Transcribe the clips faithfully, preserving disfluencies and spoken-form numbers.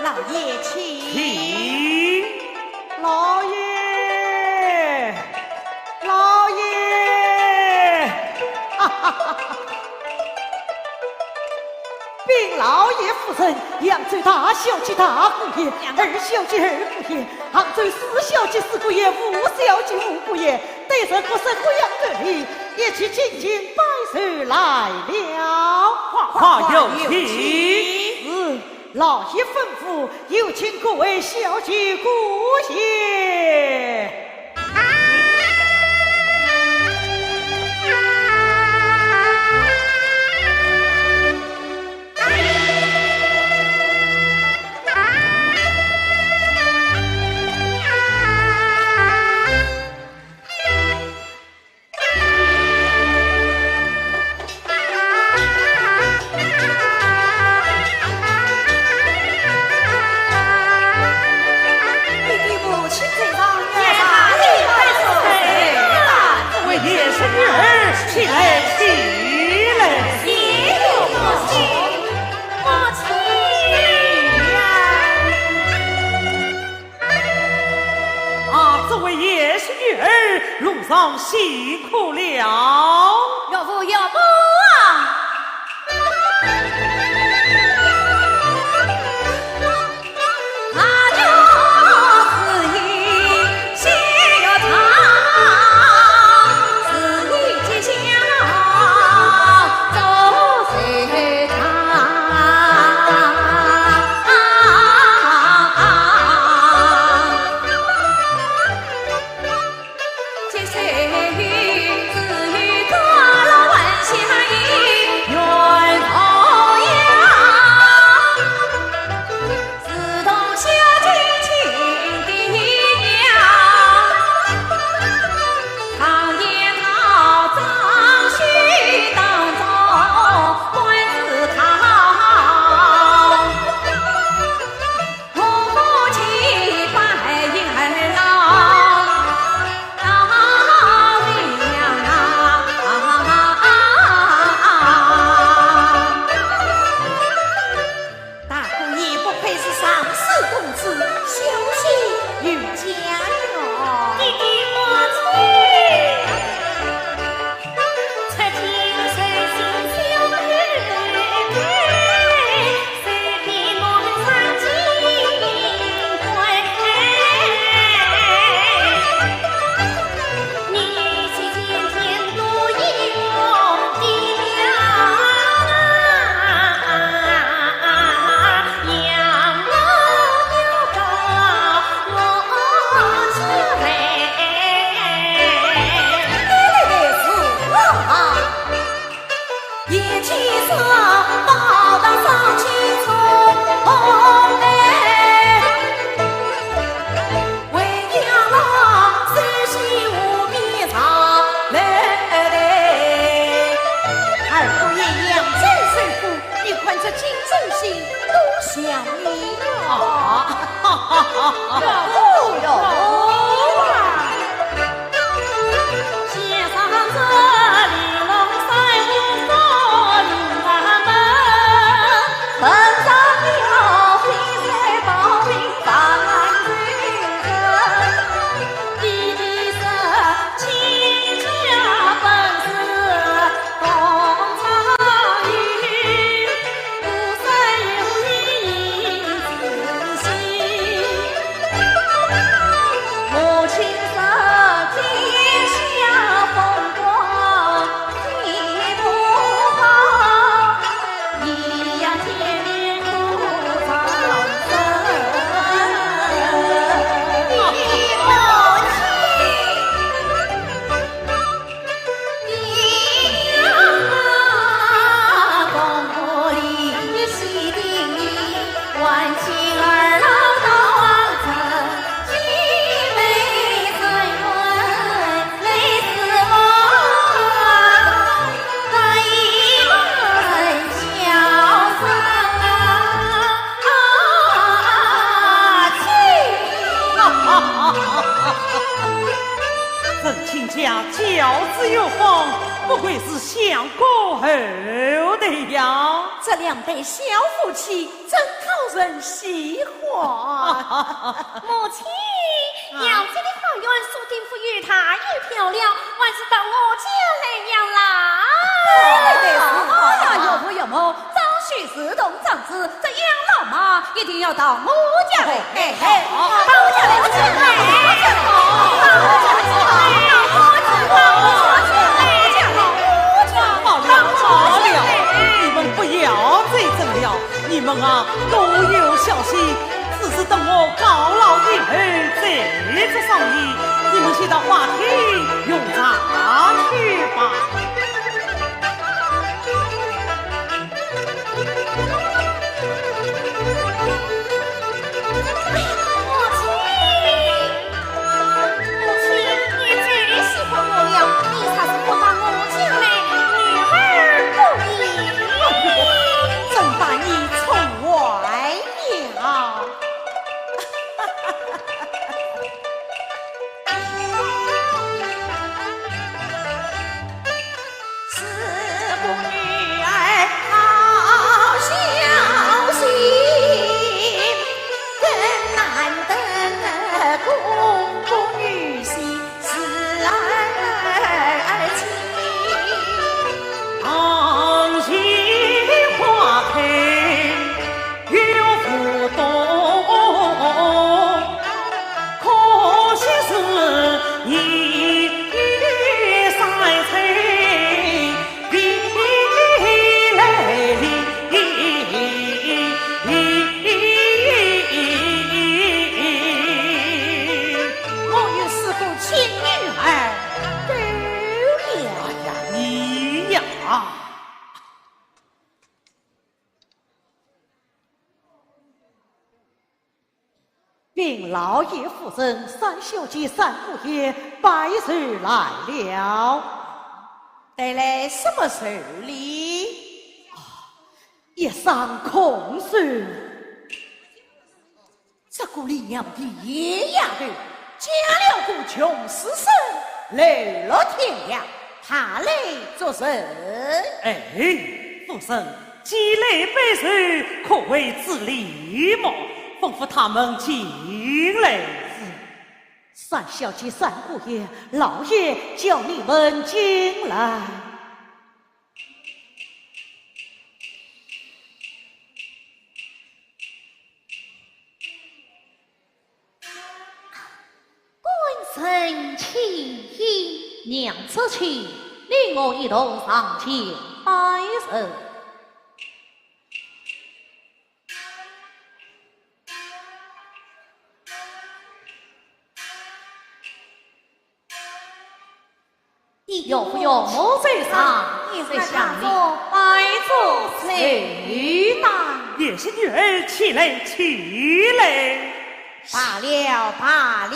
老爷请。请。老爷，老爷。 禀老爷夫人，扬州大小姐大姑爷，二小姐二姑爷，杭州四小姐四姑爷，五小姐五姑爷，对着各式各样的礼，一起进京拜寿来了。快有请。是，老爷吩咐，有请各位小姐姑爷。 各位爷叔女儿，起来，起来。啊，这位爷叔女儿，路上辛苦了。岳父岳母啊！大姑爷不愧是尚书公子，孝心有加哟。弟弟母亲。 二姑爷扬州首富，你看这京中信多孝你哟。啊，哈哈哈哈。岳父，岳父啊。呀，教子有方，不愧是相公后代呀。这两对小夫妻真讨人喜欢。母亲，啊。姚家的花园，苏定府有大有漂亮，还是到我家来养老。对，对，是。哎呀，岳父岳母， 早些时同长子，这养老嘛，一定要到我家来。哎，哎，好，到我家来，到我家来，到我家来，到我家来，到我家来。罢了，罢了，你们不要再争了，你们啊，各有小心，只是等我告老以后再做商议，你们先到花厅用茶去吧。 母亲，母亲，你最喜欢我了，你若是不到我家来，女儿不依。真把你宠坏了。 是个女儿好孝心，更难得公公女婿是爱情。 又不懂，可惜是你三岁未来哩。我有四个亲女儿，够了。哎呀，你呀！ 禀老爷夫人，三小姐、三姑爷拜寿来了。带来什么寿礼？啊，一双箜篌。这个李娘的野丫头，嫁了个穷书生，来了天涯， 她来作甚？哎，夫人，既来拜寿，可谓知礼貌，吩咐她们进来。是。三小姐、三姑爷，老爷叫你们进来。 官人请进。娘子请，你我一同上前拜寿。岳父岳母在上，在下拜作寿礼。贤婿女儿起来，起来。罢了，罢了。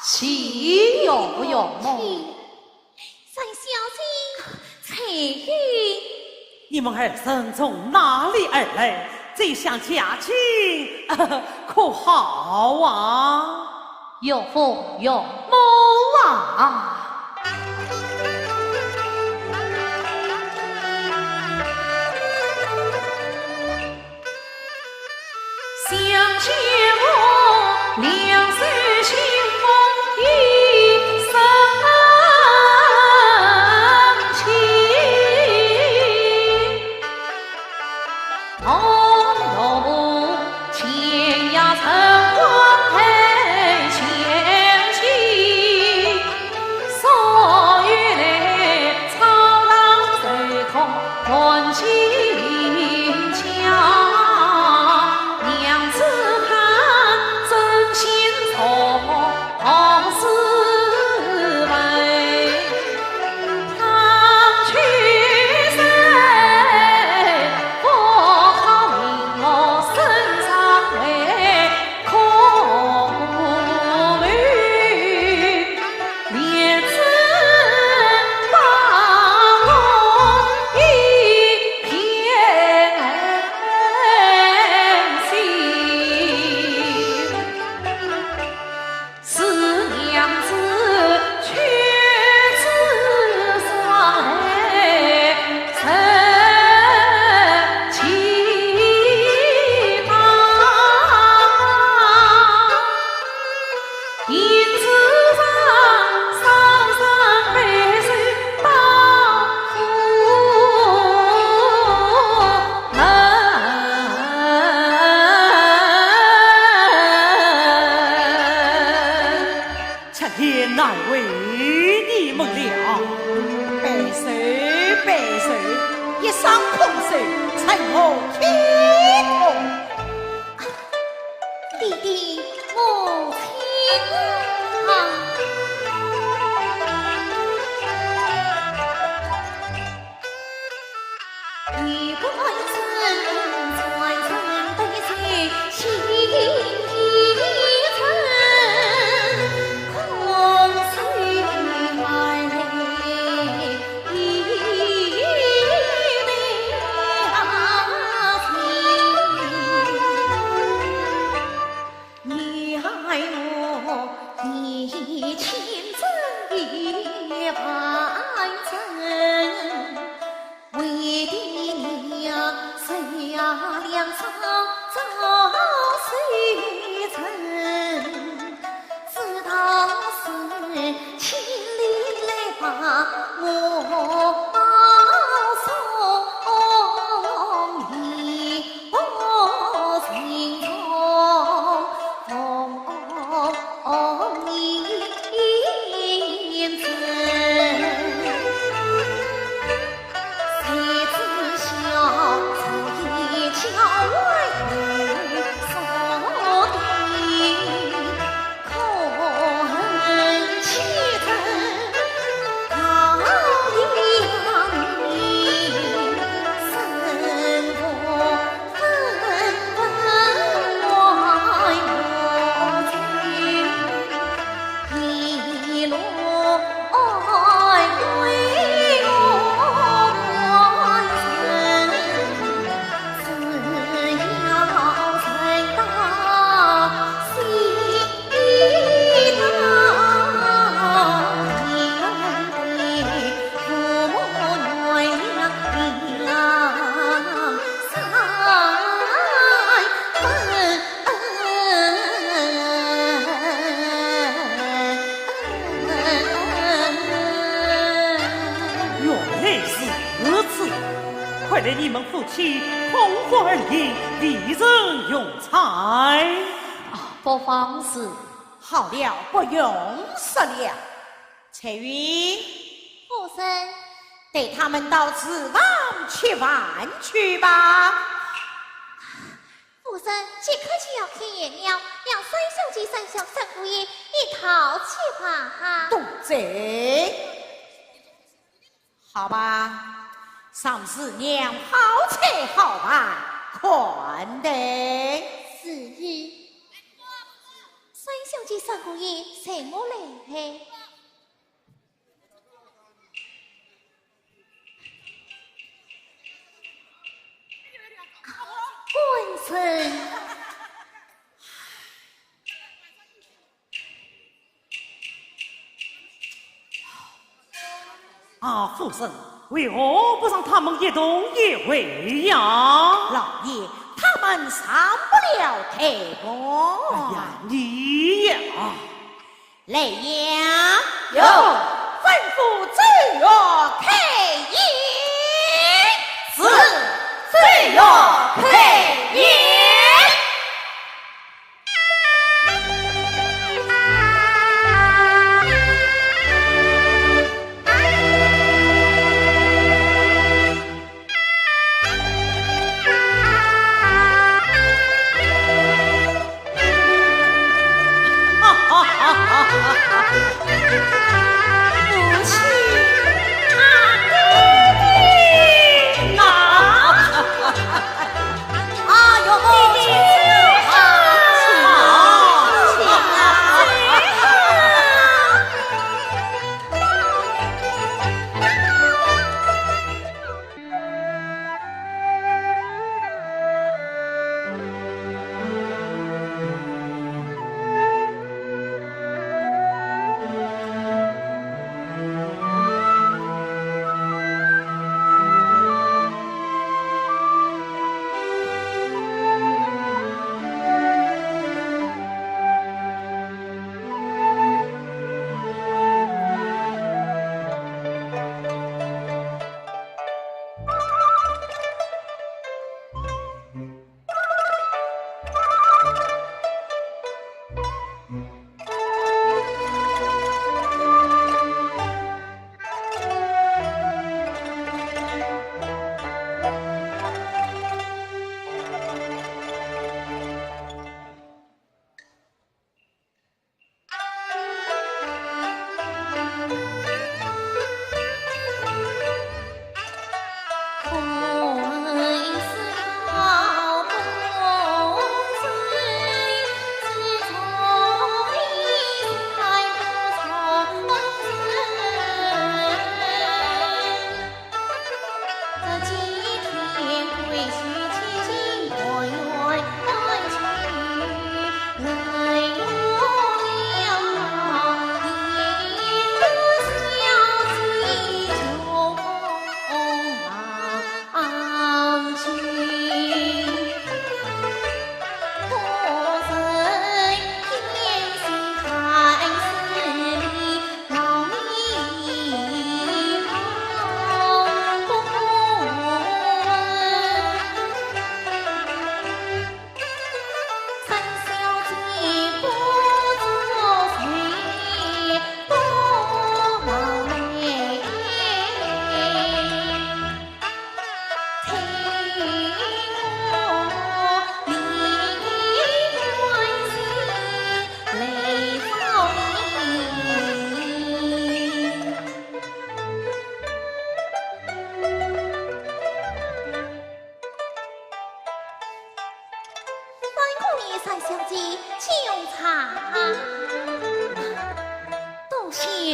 谢岳父岳母。三小姐，翠云。你们二人从哪里而来？这厢家境，可好啊？ 岳父岳母啊。今天难为你们了。拜寿，拜寿，一声空寿，成何体统？弟弟，母亲啊！原来如此，看来你们夫妻空腹而行，未曾用餐。啊，不妨事。好了，不用说了。 翠云。夫人。带他们到厨房吃饭去吧。夫人，即刻就要开宴了，让三小姐、三小、三姑爷一道去吧。多谢。好吧，让师娘好菜好饭款待。是。三小姐、三姑爷，随我来。 官人。啊，夫人，为何不让他们一同一会呀？老爷，他们上不了台哦。哎呀，你呀！ 来呀！有。吩咐奏乐开宴。是，奏乐开宴。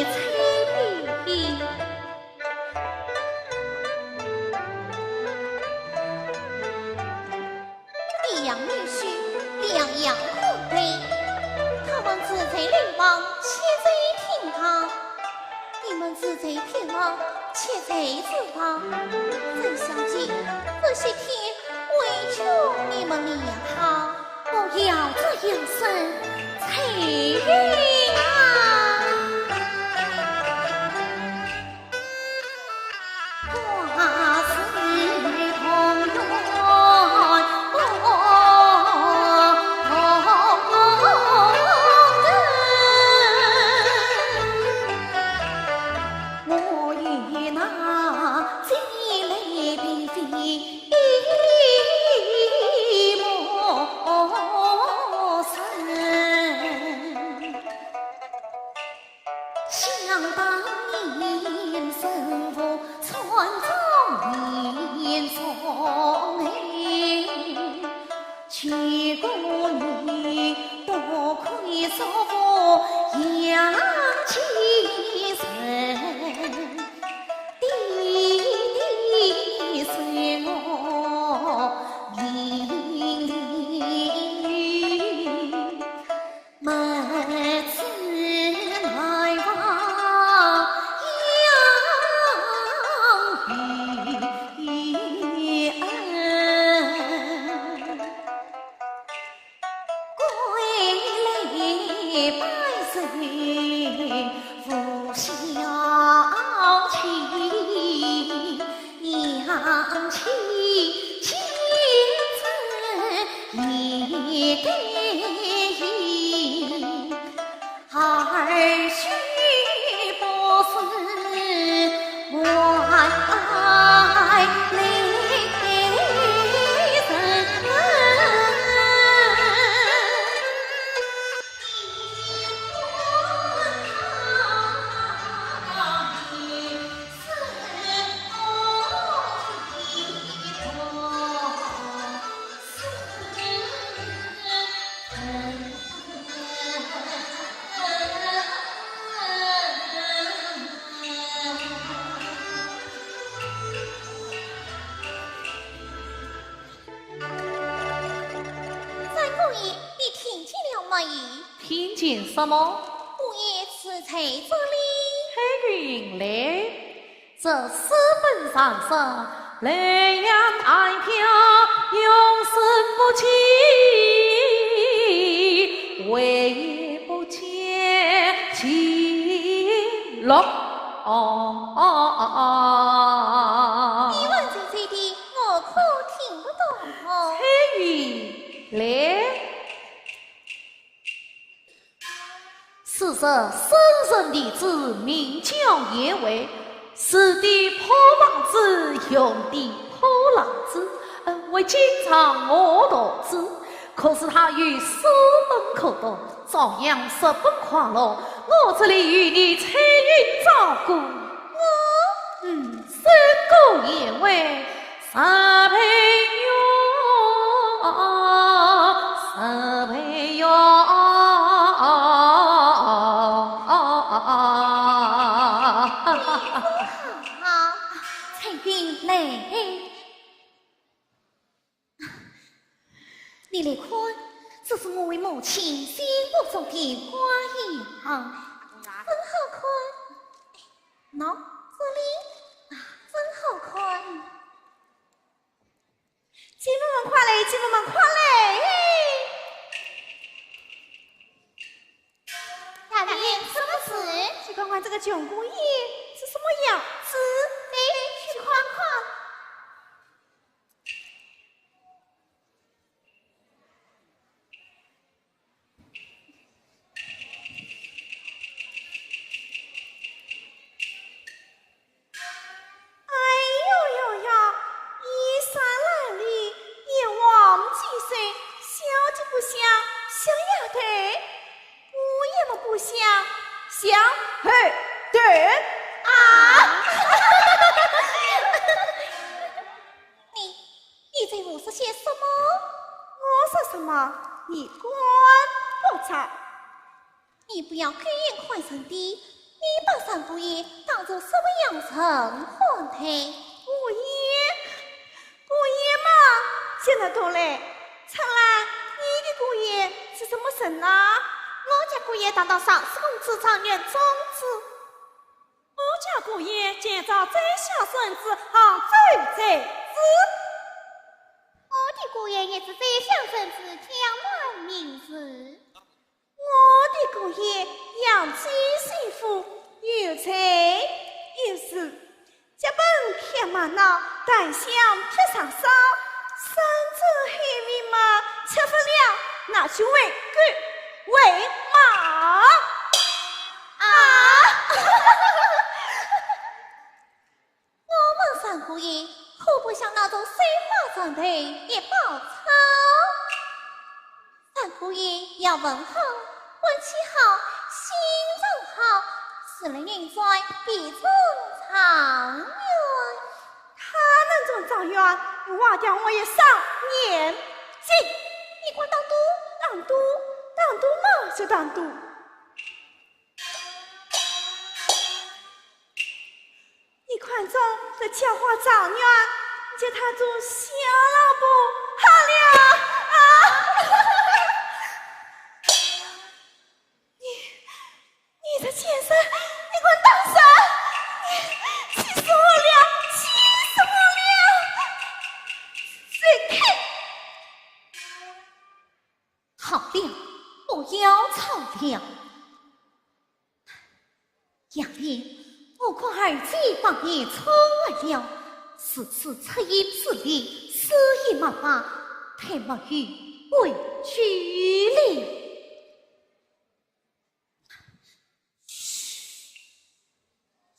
采萍。 李阳女婿，两样婚配，他们自在流亡，妾在厅堂。你们自在偏房，妾在厨房。曾小姐，这些天委屈你们了。我要这样生，才有啊。想当年，身无穿中年中哎，结果你多亏叔父杨继成，爹爹是我命令。 妹子来望有恩，归来拜寿无小姐，娘亲见证 一个一，儿婿不是外来人。 三姑爷，你听见了没有？听见什么？姑爷就在这里。黑云来，这书本上说，莱阳代表永世不见，唯不见记录。哦，哦，哦，哦，哦。你问这些的，我可听不懂哦。黑云来。 是说生人弟子名叫颜回，住的破房子，用的破篮子，恩惠经常我独知。可是他有书本可读，照样十分快乐。我这里有你翠云照顾。我？嗯，三姑颜回， 十倍哟，十倍哟。好，好，好，翠云来。你来看，这是我为母亲新补做的花样，真好看。喏，这里，啊，真好看。 姐妹们快来，姐妹们快来！大爷，什么事？去看看这个穷姑爷是什么样子。对，去看看。 哎呦呦呀，衣衫褴褛，眼黄肌瘦，小的不像小丫头，我也么不像小丫头啊！你，你在胡说些什么？我说什么，你管不着。 你不要狗眼看人低，你你把三姑爷当作什么样人看待？姑爷，姑爷嘛，现在都来，春兰，你的姑爷是什么人呢？我家姑爷堂堂上是公子状元中子。我家姑爷见着宰相孙子，杭州才子。我的姑爷也是宰相孙子，江南名士。 我的姑爷扬州巡抚，有才有势，脚本看热闹，谈笑别上手，山珍海味嘛，吃不了，拿去喂狗喂猫。啊！ 我们三姑爷可不像那种水花人头一包草。三姑爷要文好，运气好，心肠好，是能运转，必中状元。他能中状元，挖掉我一双眼睛。你管当多，当多，当多嘛是当多。 你看中这叫花状元，叫他做小老婆好了啊！你，你这贱人，你给我等着！你气死我了，气死我了！谁看？好了，不要吵了。 杨林，我看儿子把你宠坏了，如此出言失礼，失仪冒犯，太没有规矩了。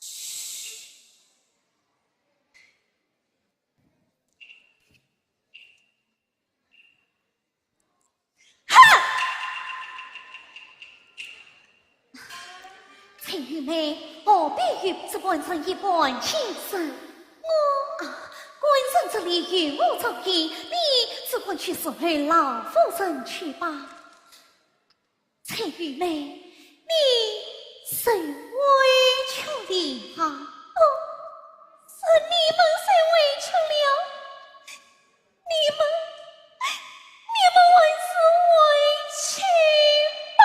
嘘，嘘。 哼！陈玉梅，何必与这官人一般见识？我啊，官人这里有我照应，你只管去侍候老夫人去吧。陈玉梅，你受委屈了啊！哦，是你们受委屈了。 你们，你们还是回去吧。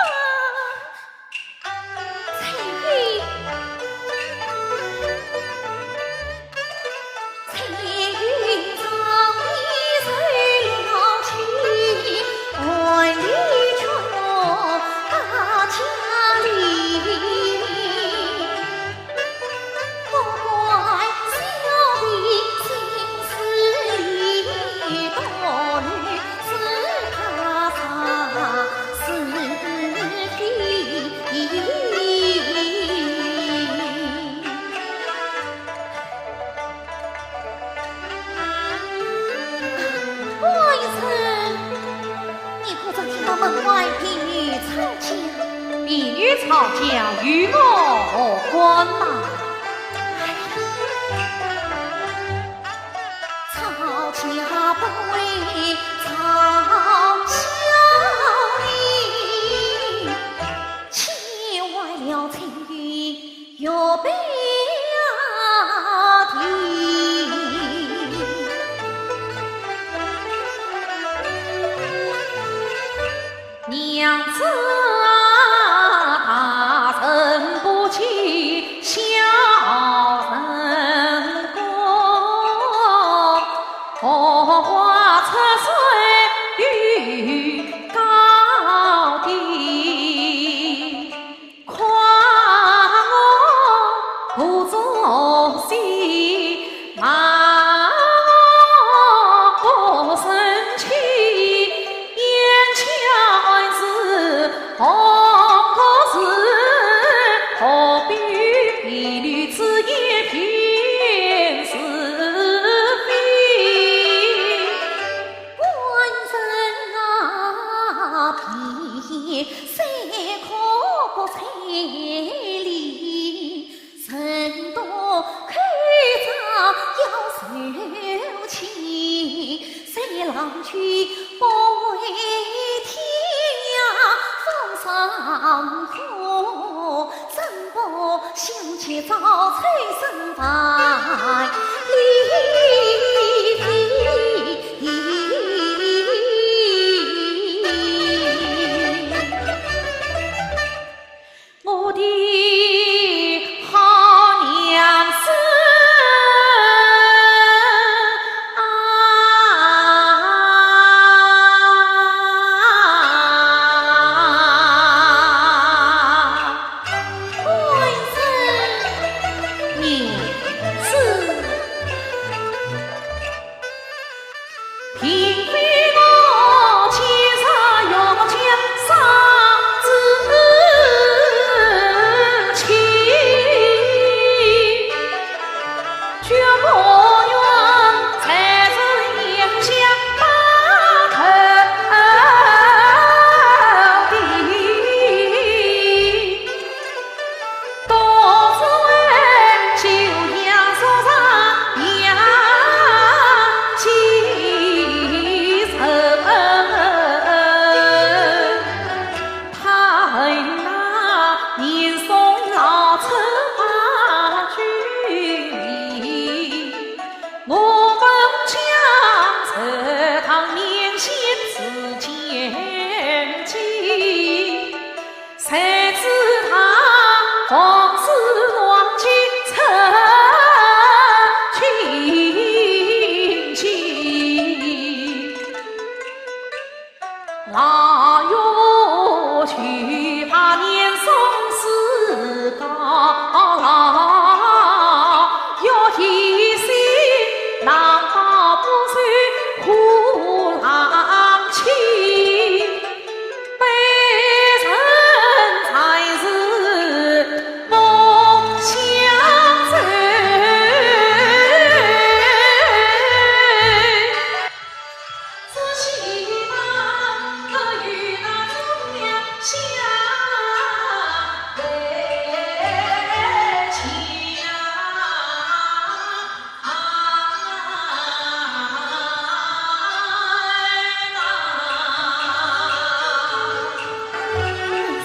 官人，你可曾听到门外婢女吵架？婢女吵架与我何关呐？ 吵架不为吵架的，气坏了陈玉玉表弟。娘子啊，大人不计 小人过，荷花出水又高低，夸我不忠心，骂我不成器，眼前是 何苦是，何必婢女之言评是非？官人啊，闭眼三刻不睬礼，人多口杂要受气。 谁浪去不为天呀，风霜苦，怎不晓今朝春风万里飞。我的好娘子啊！ 官人娘子，并非我今日欲将丧子期。 夫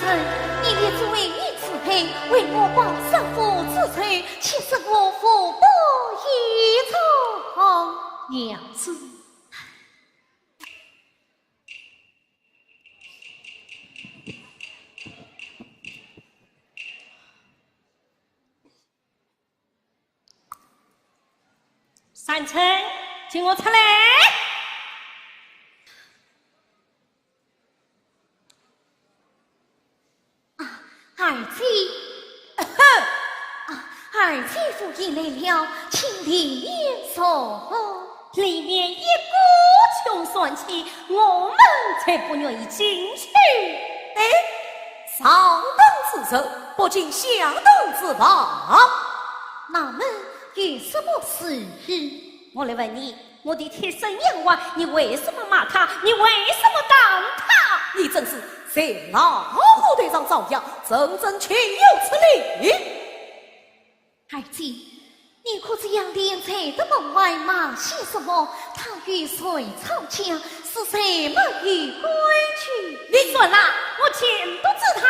人，你立志为义之后，为我报杀父之仇，岂是我无不依从？娘子。 三春，请我出来。 啊，二姐。啊，二姐夫人来了，请里面坐。里面一个穷酸气，我们才不愿意进去。哎，上等之人，不进下等之房。那么有什么事？我来问你， 我的贴身丫鬟，你为什么骂她？你为什么打她？你真是在老虎台上遭殃，真正岂有此理！二姐，你可知杨莲在的门外骂些什么？她与谁吵架？是谁没有规矩？你说啦，我全都知道。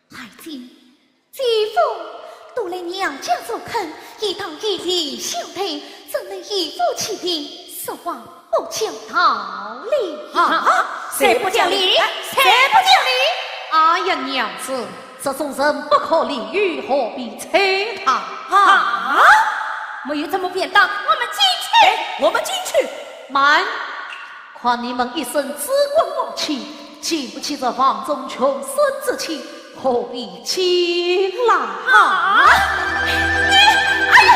二姐，姐夫都来娘家做客，应当以礼相待，怎能以武欺人，说话不讲道理？啊，谁不讲理？谁不讲理？哎呀，娘子，这种人不可理喻，何必睬他？啊？没有这么便当，我们进去。哎，我们进去。慢，看你们一身珠冠宝气，经不起这房中穷僧之气，何必进来？啊！你，哎呀，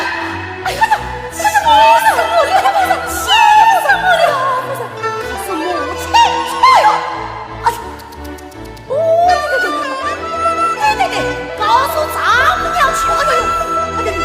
哎呀，这是我的，这是我的，这是我的，这是母亲。哎呦，哎呀！ 哦，对对对对对，对对对，告诉丈母娘去。哎呦呦，哎呦呦。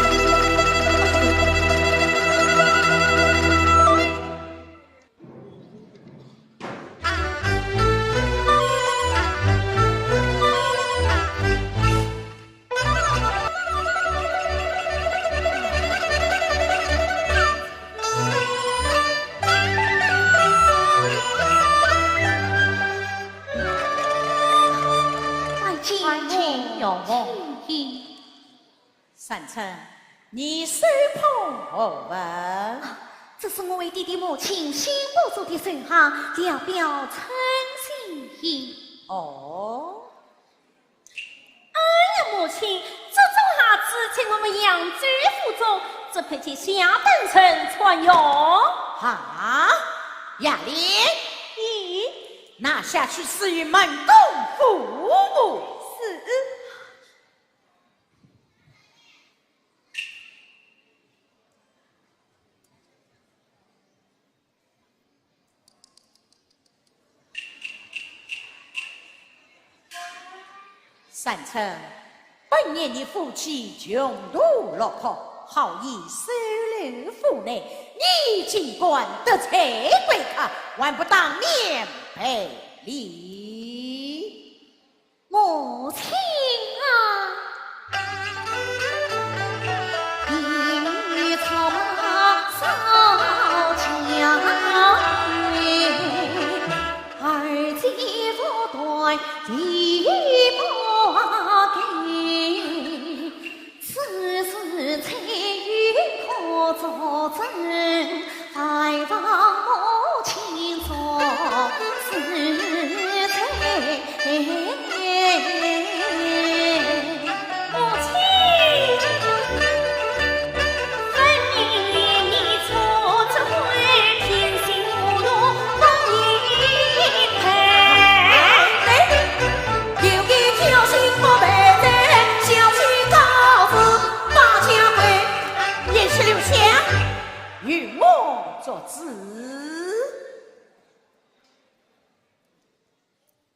拜见母亲。三春，你手捧何物？这是我为爹爹母亲新补做的寿鞋，聊表寸心意。哦。 哎呀，母亲，这种鞋子在我们扬州府中，只配给下等人穿哟。啊，雅丽，咦？拿下去赐与门东父母。是。 三春，本年你夫妻穷途落魄，好意收留府内，你竟敢得罪贵客，还不当面赔礼？ 母亲啊，你出马少家，儿子不断地不给。 此事才有可作证，还望母亲做主宰。母亲，分明你做主宰，偏心糊涂不应配。哎，有个侥幸不配罪，小婿告辞。 大家跪，贤婿留下，与我作主。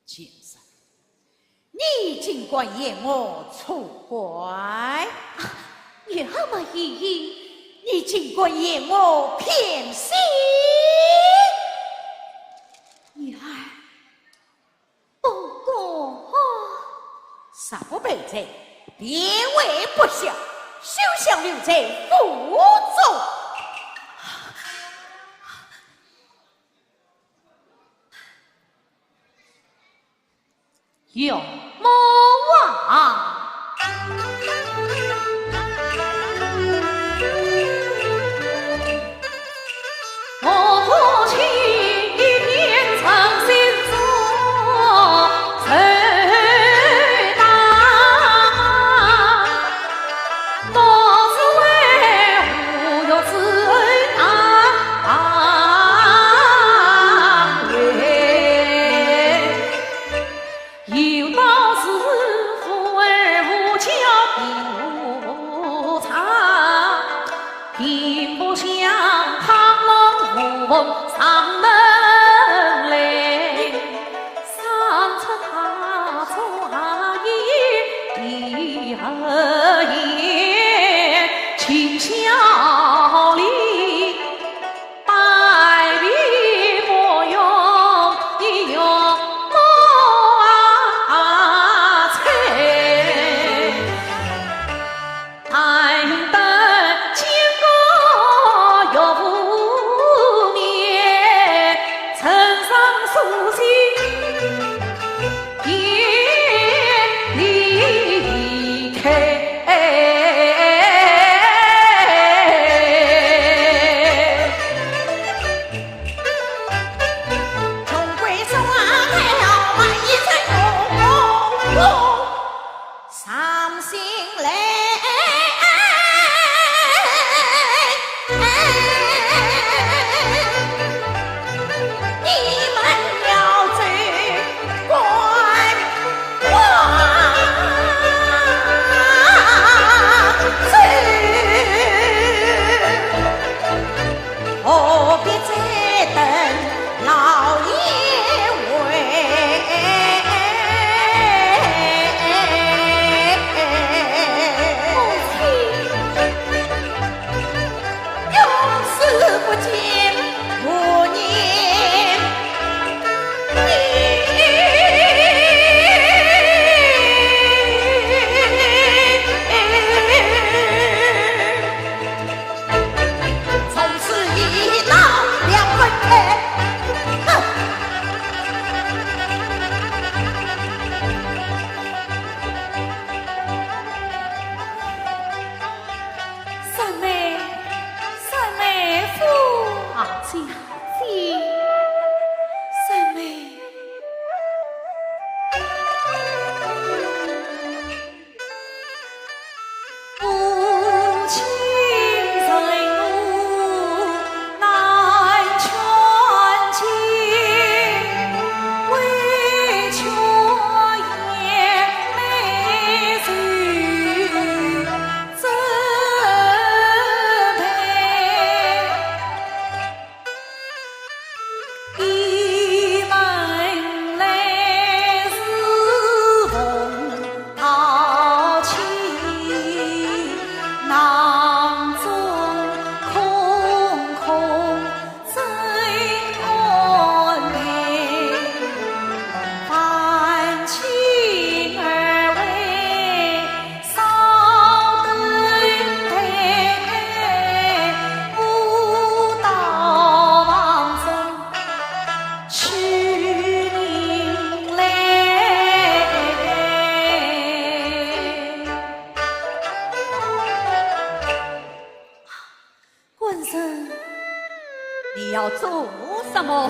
贱人，你竟敢嫌我粗贵？啊，女儿没有意，你竟敢嫌我偏心？女儿 不过，若不赔罪，便为不孝，休想留在府中。岳母啊！小姐，三妹。 一门来是奉道清，囊中空空真安胎。凡请二位 稍等待，我到房中去迎来。官人，你要做什么？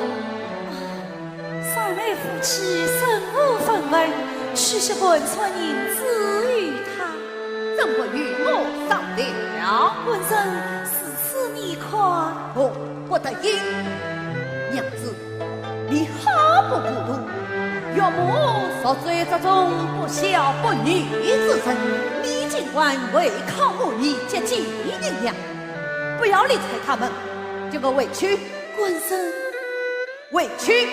三妹夫妻身无分文，区区盘缠银子与他。怎么与我商量？官人，如此你看？我不答应。娘子，你好不糊涂，岳母若是这种不孝不义之人，你竟敢违抗母意，接近姨娘。 不要理睬他们，跟我回去。官人，回去。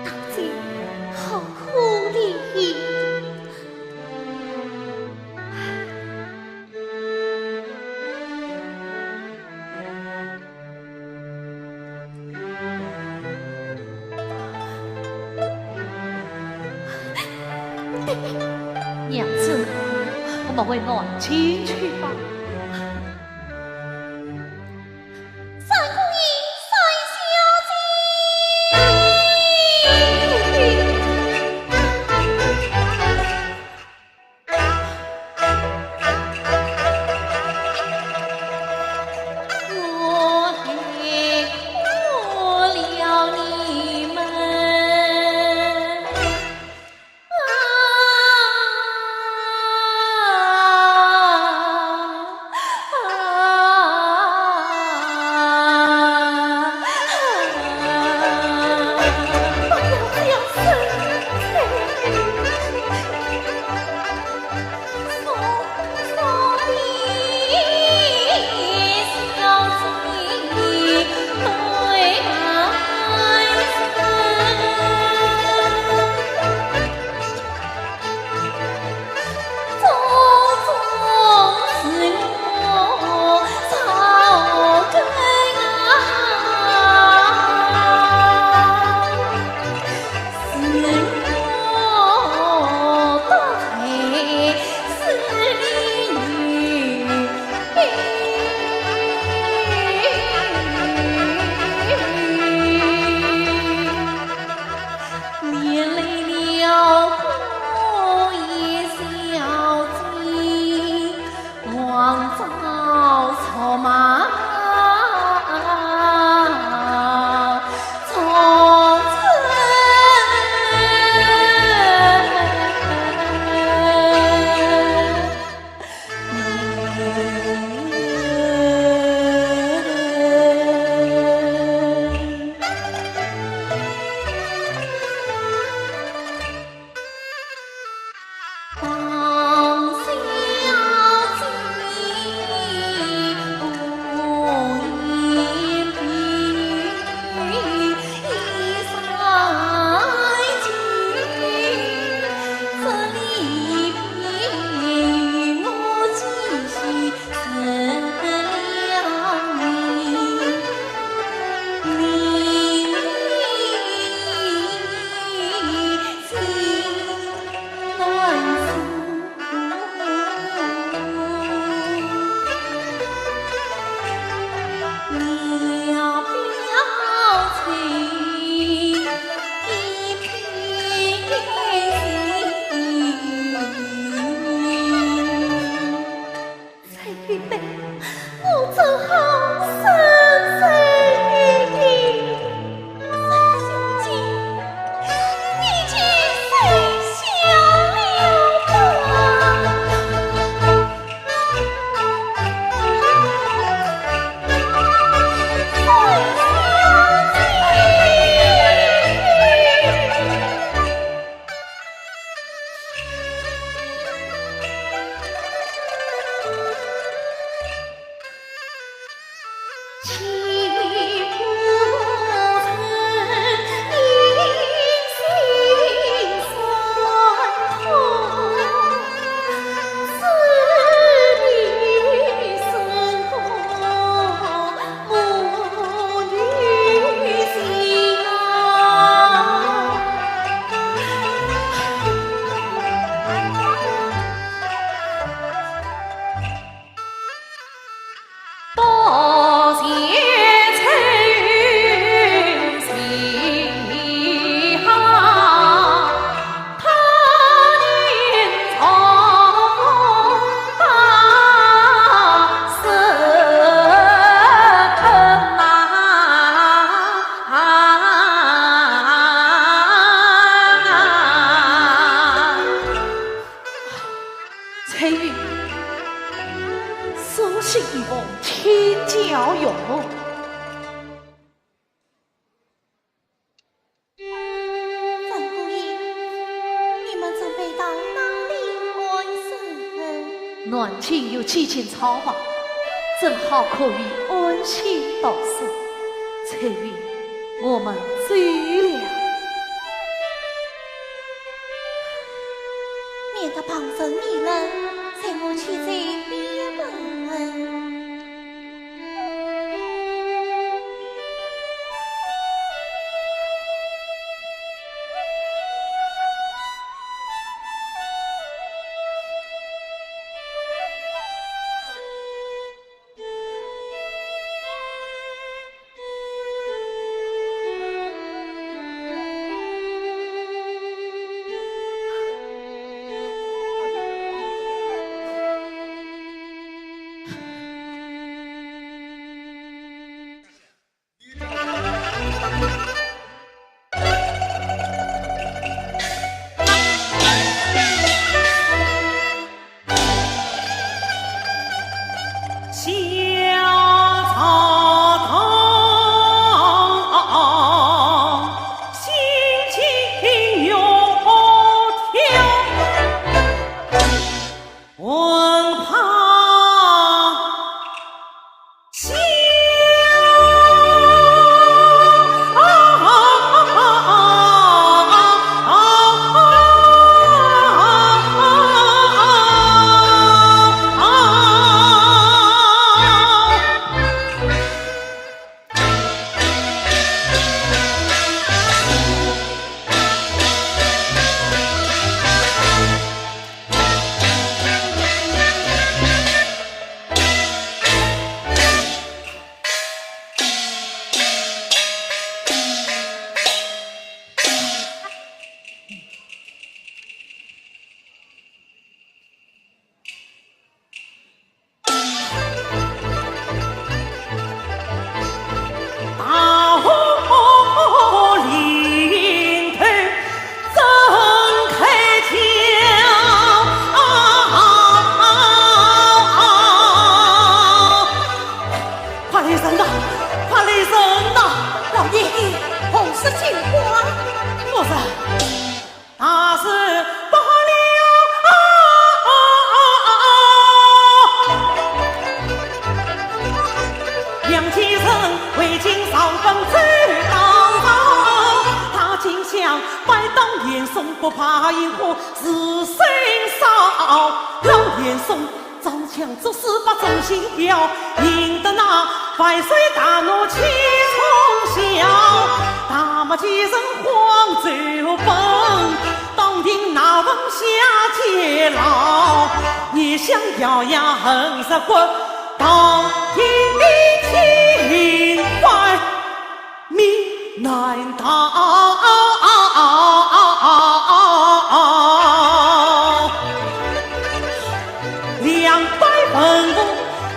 大姐，好可怜。 娘子，我们回南京去吧。三姑爷，三小姐。南京有几间草房，正好可以安心读书。翠云，我们走了。免得旁人议论，随我去找边门。 快来人呐，快来人呐！老爷，何事惊慌？我说，大事不好了！杨继盛未经上本奏当朝，他竟想拜当严嵩，不怕引祸自身烧。老严嵩 照常作死把众心吊，引得那万岁大怒气冲霄。大骂几声黄州本，当庭拿问下监牢。你想咬牙横直骨，当庭的清官 命难逃。两百文武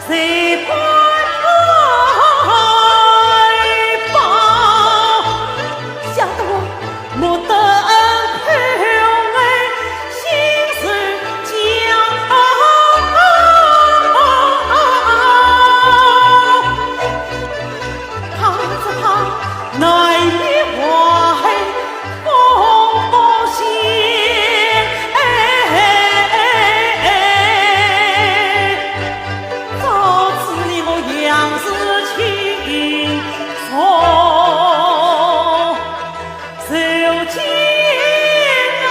谁敢报？吓得我目瞪口呆，心如刀割。 怕只怕难以挽回风波线。早知你我杨氏情重，受尽啊！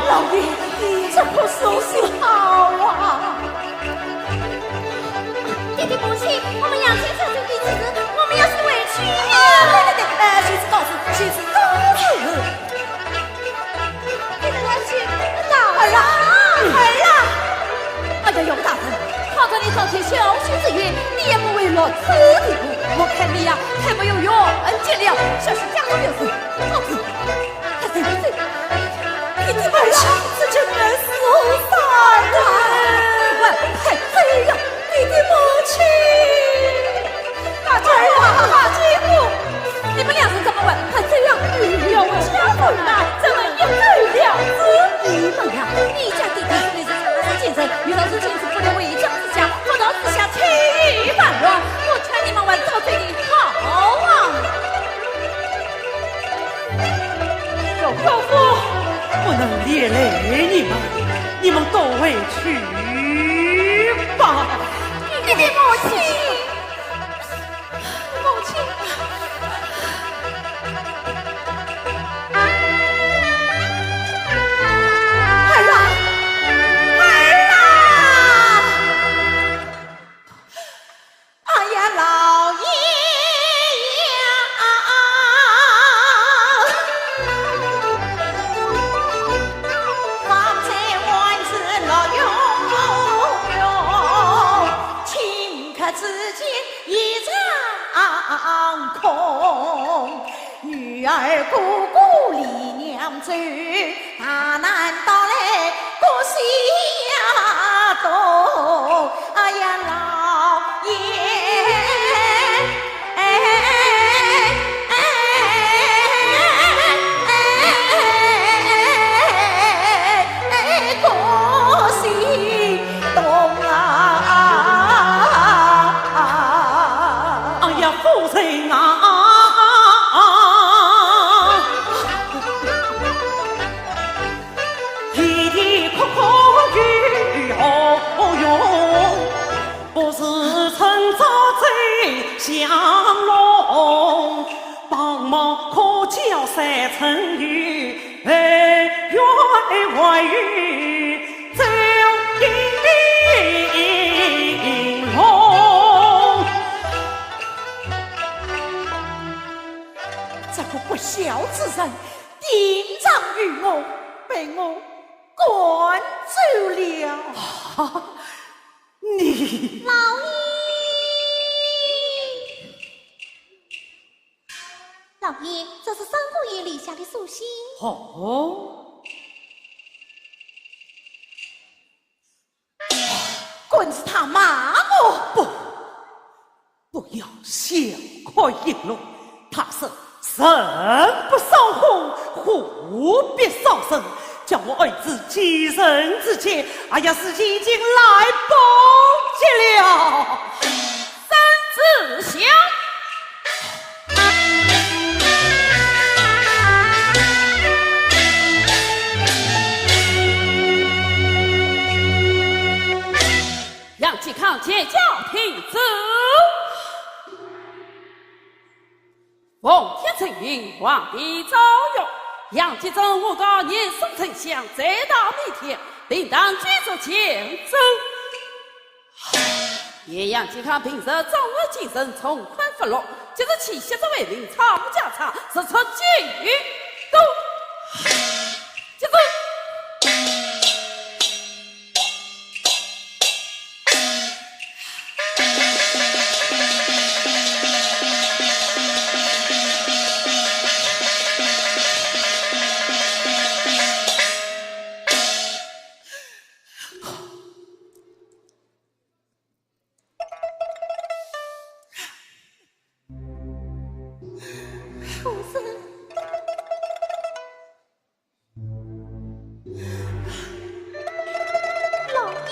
老爷，这可如何是好啊？ 爹爹母亲，我们杨家小姐的此事，我们要是回去呀。哎，对对对，哎，谁知告诉，谁知告诉。爹爹母亲，告儿啊，儿啊！哎呀，杨大人，看在你早前孝顺之恩，你也不会落此地步。我看你呀，太没有远见了。小婿家中有事，告辞。 爹爹母亲，这真是何事啊？快，快走呀！爹爹母亲，快走呀！快走！你们两人怎么玩？快走呀！哎呀，我家回来，怎么一走了之？你们呀，你家爹爹虽然是处世奸臣，遇到事情是不能为政之家，不到之下轻易反乱。我劝你们还是早走的好啊！空。女儿哥哥离娘走，大难到来各西呀东。哎呀，老爷，哎，哎，哎，哎，各西东啊。哎呀，夫人啊，啼啼哭哭有何用？不是趁早走向龙，帮忙可叫三春有恩怨，还有周应龙。这个不孝之人，定当与我，被我赶走了。啊，你……老爷，老爷，这是三姑爷留下的书信。哦。 管是他骂我。不，不要小看应龙，他是人不扫火，火必扫身，叫我儿子几日之间，哎呀，是已经来不及了。三子想。 杨继康见驾停旨。奉天承运，皇帝诏曰：杨继增诬告严嵩丞相，罪大逆天，定当举族见奏。言杨继康平日重案紧审，从宽发落，今日起息事为民，抄家常，实属举动。接奏。 夫人。老爷。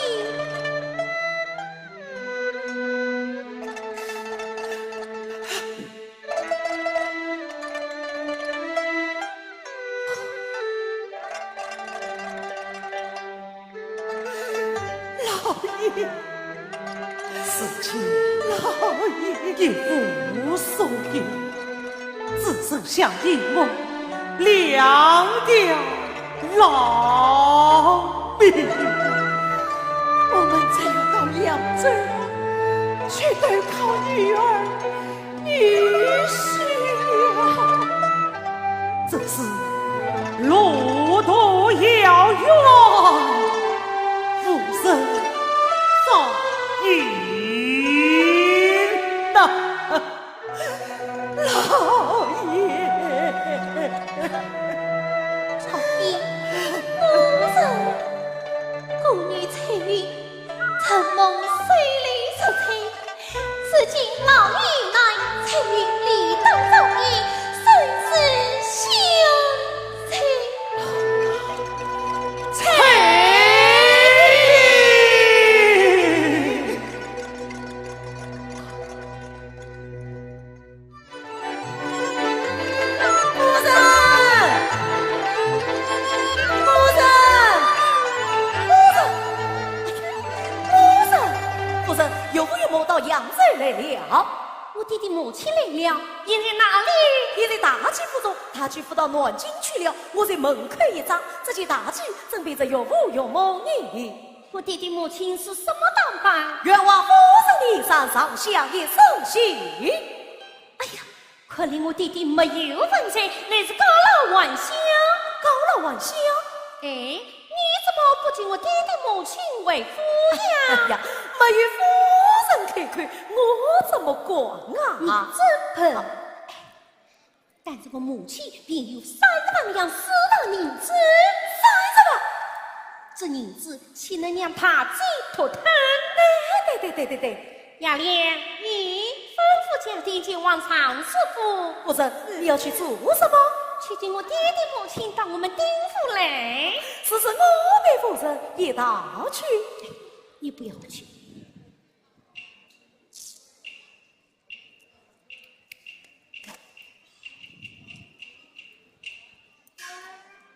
老爷。事情，老爷，一无所有，只剩下一抹亮的老命。我们只有到扬州去投靠女儿 女婿了。只是路途遥远，无人照应呐。老爷。老爷，夫人，孤女翠云，承蒙收留出差， 如今老爷来，翠云理当照应，甚是羞愧。翠云。 夫人，夫人，夫人，夫人，夫人，岳父岳母到扬州来了。我爹爹母亲来了，现在哪里？现在大舅府中，大舅父到南京去了。我在门口一站，只见大舅正陪着岳父岳母呢。我爹爹母亲是什么打扮？愿望夫人一生，上下一身行。 哎呀，看来我爹爹没有文才，乃是告老还乡。告老还乡？哎，你怎么不请我爹爹母亲回府呀？哎呀，没有夫人等看看我怎么讲啊！你真笨！但是我母亲便有三十万两私房银子。三十万？这银子岂能让他寄托他？对对对对对对。 雅莲，你吩咐家丁前往尚书府。夫人，你要去做什么？去请我爹爹母亲到我们丁府来。是是，我陪夫人一道去。你不要去。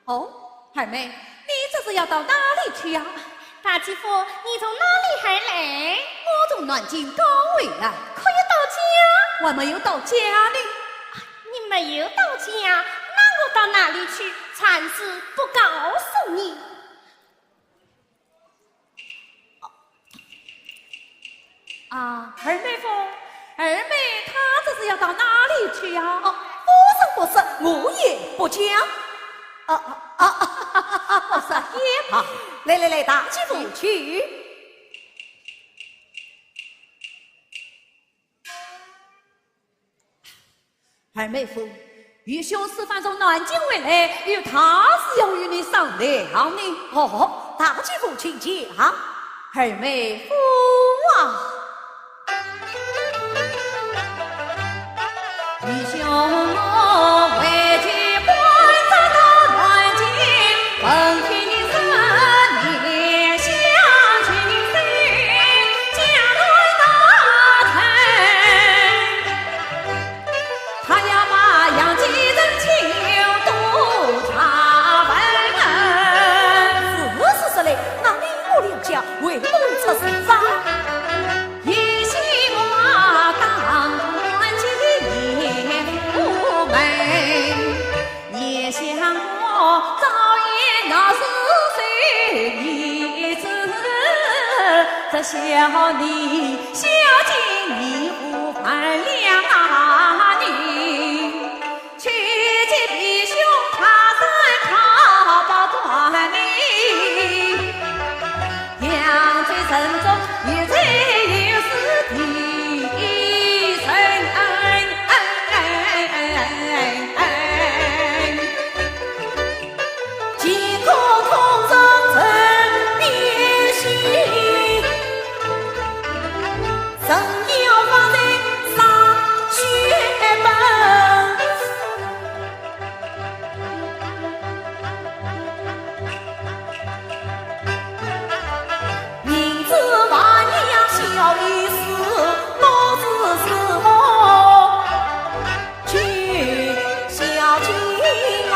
哦，二妹，你这是要到哪里去呀？大姐夫，你从哪里而来？我从南京刚回来。可有到家？还没有到家呢。你没有到家，那我到哪里去？暂时不告诉你。 啊，二妹夫，二妹她这是要到哪里去呀？哦，夫人不说，我也不讲。啊啊啊！不说也罢。来来来，大姐夫去。 二妹夫，愚兄此番从南京回来，有大事要与你商量呢。哦，大姐夫请讲。二妹夫啊，愚兄我回去不知道南京，问起你是你相信谁，家中大臣。 他要把杨继成请都查问。是是是嘞，那你我两家为何出事啊？一心我当官去也无门，也想我早已闹事谁一子，这小你 小姐你无胆量啊你，去见弟兄他山讨报断你，扬州城中有罪有死的人。 见过空城城边西，人要放在上血本。银子万两小意思，不知是否 去孝敬啊。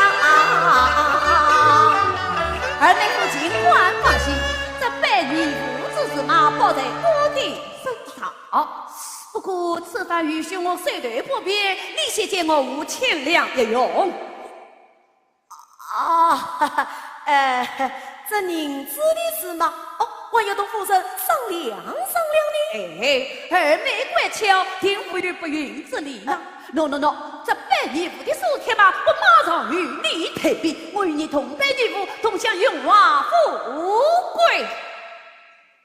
二妹夫尽管放心，这办义父之事嘛，包在我的身上。不过此番愚兄我手头不便，你先见我吴千两一用。 啊，哈哈，呃，这银子的事嘛，哦，还要同夫人商量商量呢。哎，二妹乖巧，定无不允之理呢。喏喏喏，这办义父的事体嘛，我马上与你退避，我与你同办义父，同享荣华富贵。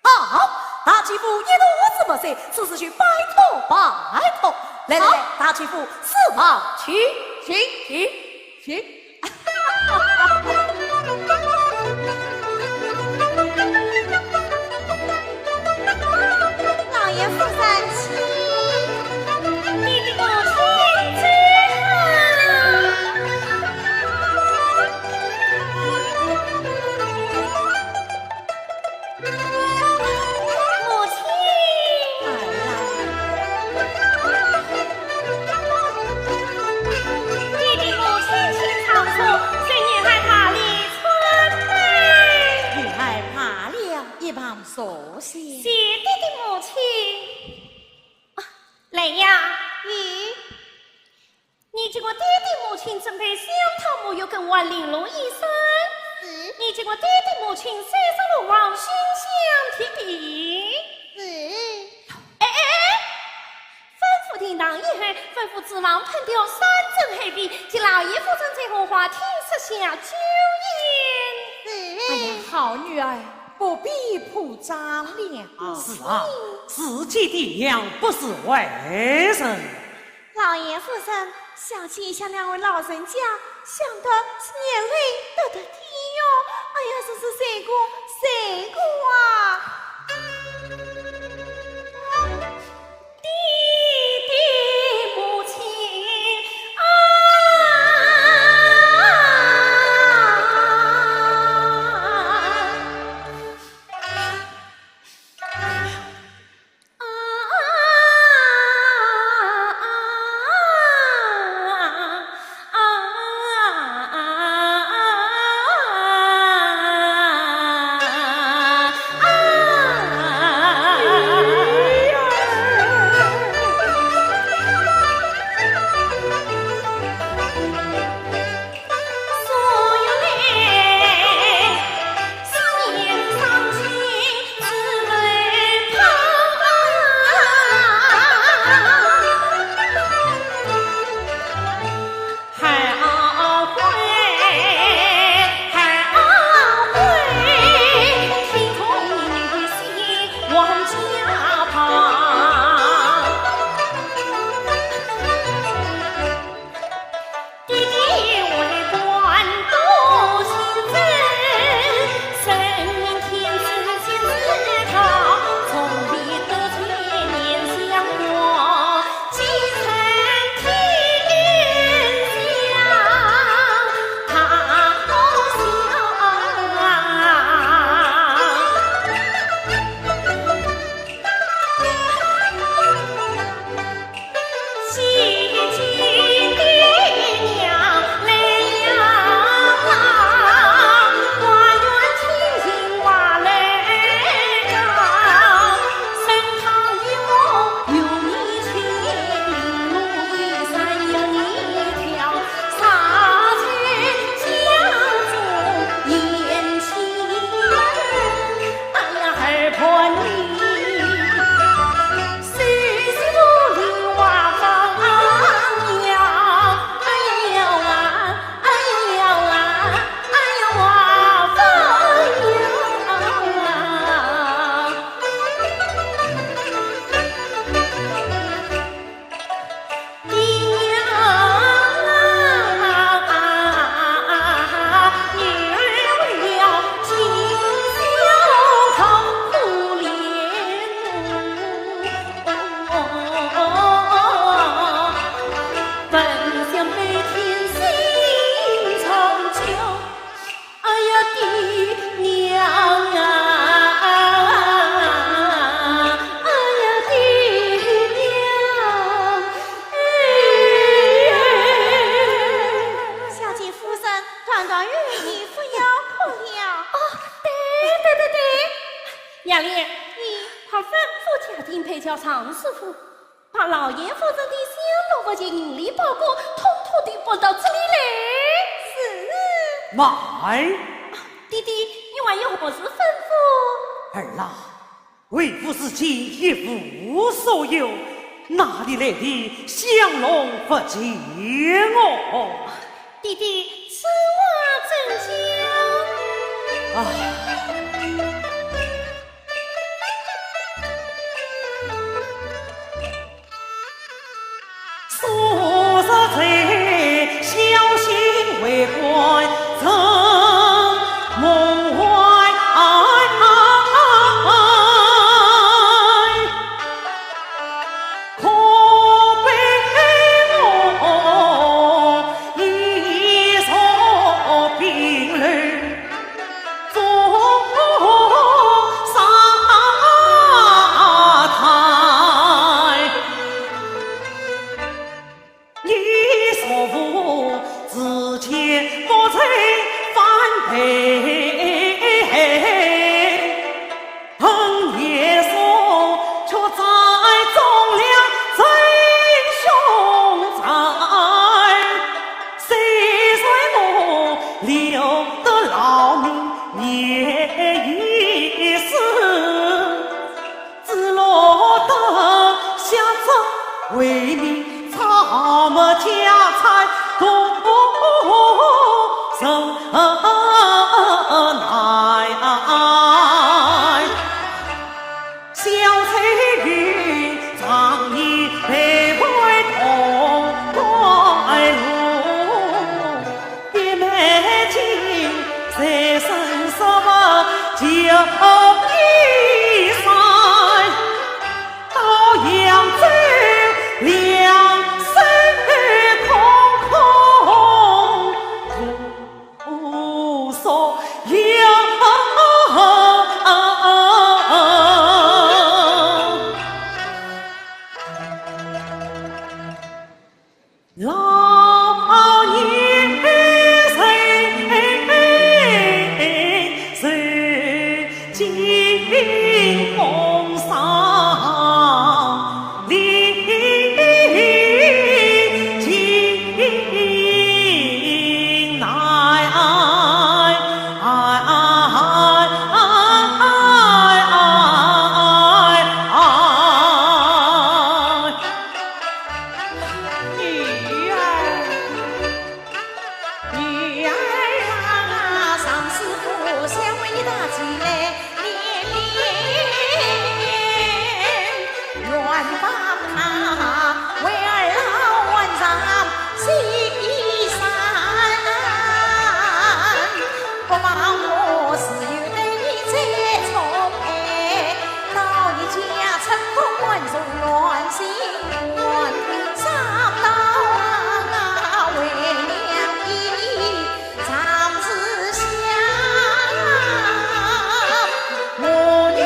好，大姐夫一肚子墨水，此事就拜托拜托。来来来，好。大姐夫，书房去。请。请。请。老爷夫人请。弟弟母亲请。 母亲。儿啊。弟弟母亲请上坐，随女孩罢礼参拜。女孩罢了，一旁坐下。谢弟弟母亲。啊，来呀。咦？ 你见过爹爹母亲准备香桃沐浴更换绫罗衣衫？是。你见过爹爹母亲三十六房熏香提笔？是。哎哎哎，吩咐厅堂以后，吩咐厨房烹调山珍海味，替老爷夫人在荷花厅设下酒宴。是。哎呀，好女儿，不必铺张了。是啊。自己的娘，不是外人。老爷夫人，小姐想两位老人家，想得是眼泪得得滴哟。哎呀，这是谁个谁个啊？爹爹母亲啊！哎呀，爹娘啊！哎呀，爹娘！哎呀！小姐夫人，团团圆圆，你不要哭了。哦，对对对对，杨丽，你快吩咐家丁配叫尚书府， 把老爷夫人的香炉、佛钳、银链宝罐，统统地搬到这里来。是。慢！爹爹，你还有何事吩咐？儿啊，为父如今一无所有，哪里来的香炉、佛钳哦？爹爹，此话怎讲？啊！老年人受尽风霜，历尽难。女儿，女儿啊，上次不想为你打起来，连连远方啊，为儿老晚上西山。不忘我是有对你最充沛，到你家春风万种乱心乱，想到啊，为娘一日常思想，母女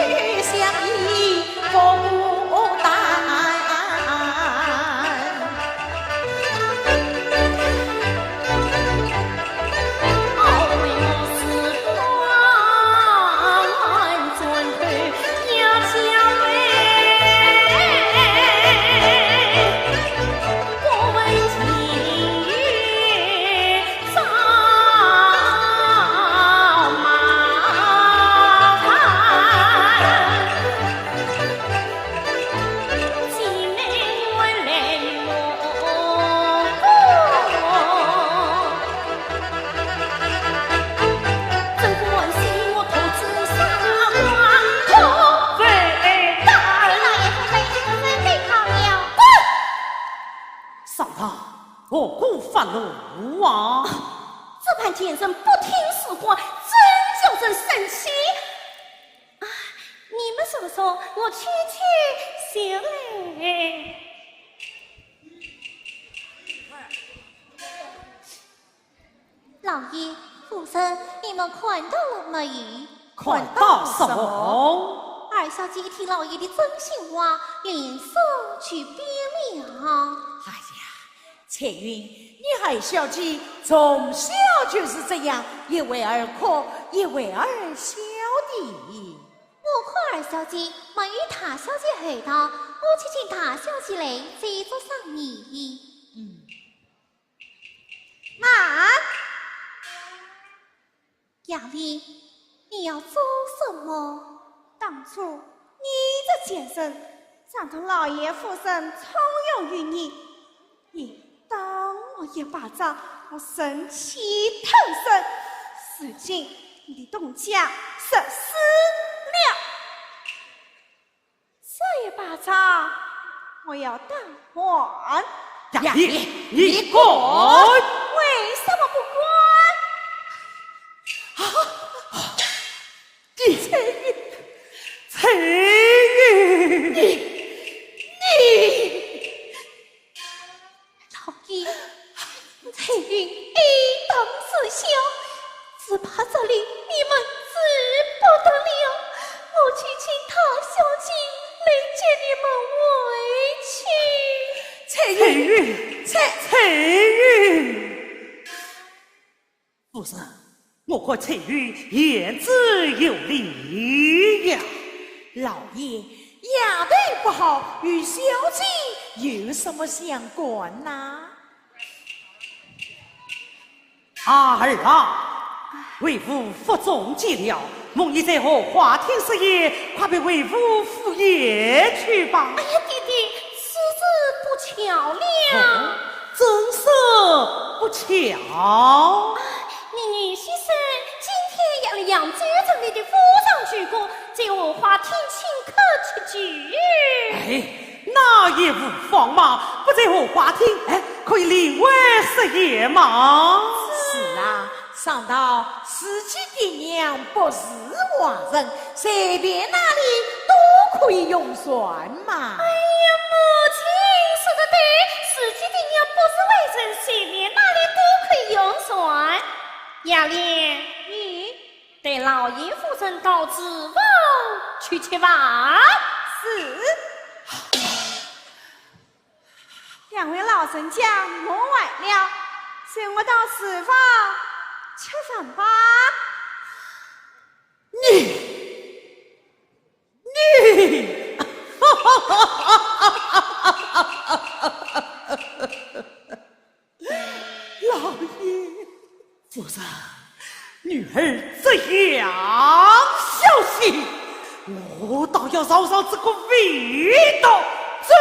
相依不孤单。少爷，何故发怒啊？这般贱人不听使唤，真叫人生气。啊，你们坐坐，我去去就来。老爷、夫人，你们看到了没有？看到什么？二小姐一听老爷的真心话，脸色就变了。哎呀，翠云，你二小姐从小就是这样，一会儿哭，一会儿笑的。我看二小姐没有大小姐厚道，我去请大小姐来再做商议。嗯。慢。 杨丽，你要做什么？当初你这贱人，仗着老爷夫人重用于你，你打我一巴掌，我忍气吞声。如今你的东家失势了。 这一巴掌，我要打还。杨丽，你滚！为什么不滚？啊！你，翠云，翠云，你，你！ 老爷，翠云一等是小，只怕这里你们治不得了，我去请大小姐来接你们回去。翠云，翠，翠云。 夫人，我看翠云言之有理呀。老爷，丫头不好，与小姐有什么相干呐？啊，儿啊，为父腹中饥了， 蒙你在后花厅设宴，快备为父赴宴去吧。哎呀，爹爹，此事不巧了。哦，怎说不巧？啊，你女婿说今天要来扬州城里的府上举官，在后花厅请客吃酒。哎， 那也无妨嘛，不在后花厅，哎，可以另外设宴嘛。是啊，想到自己爹娘不是外人，随便哪里都可以用膳嘛。哎呀，母亲说得对，自己爹娘不是外人，随便哪里都可以用膳。杨丽，你 带老爷夫人到厨房去吃饭。是。两位老人家，我晚了，随我到厨房吃饭吧。你，你，老爷。夫人，女儿这样孝心，我倒要尝尝这个味道。这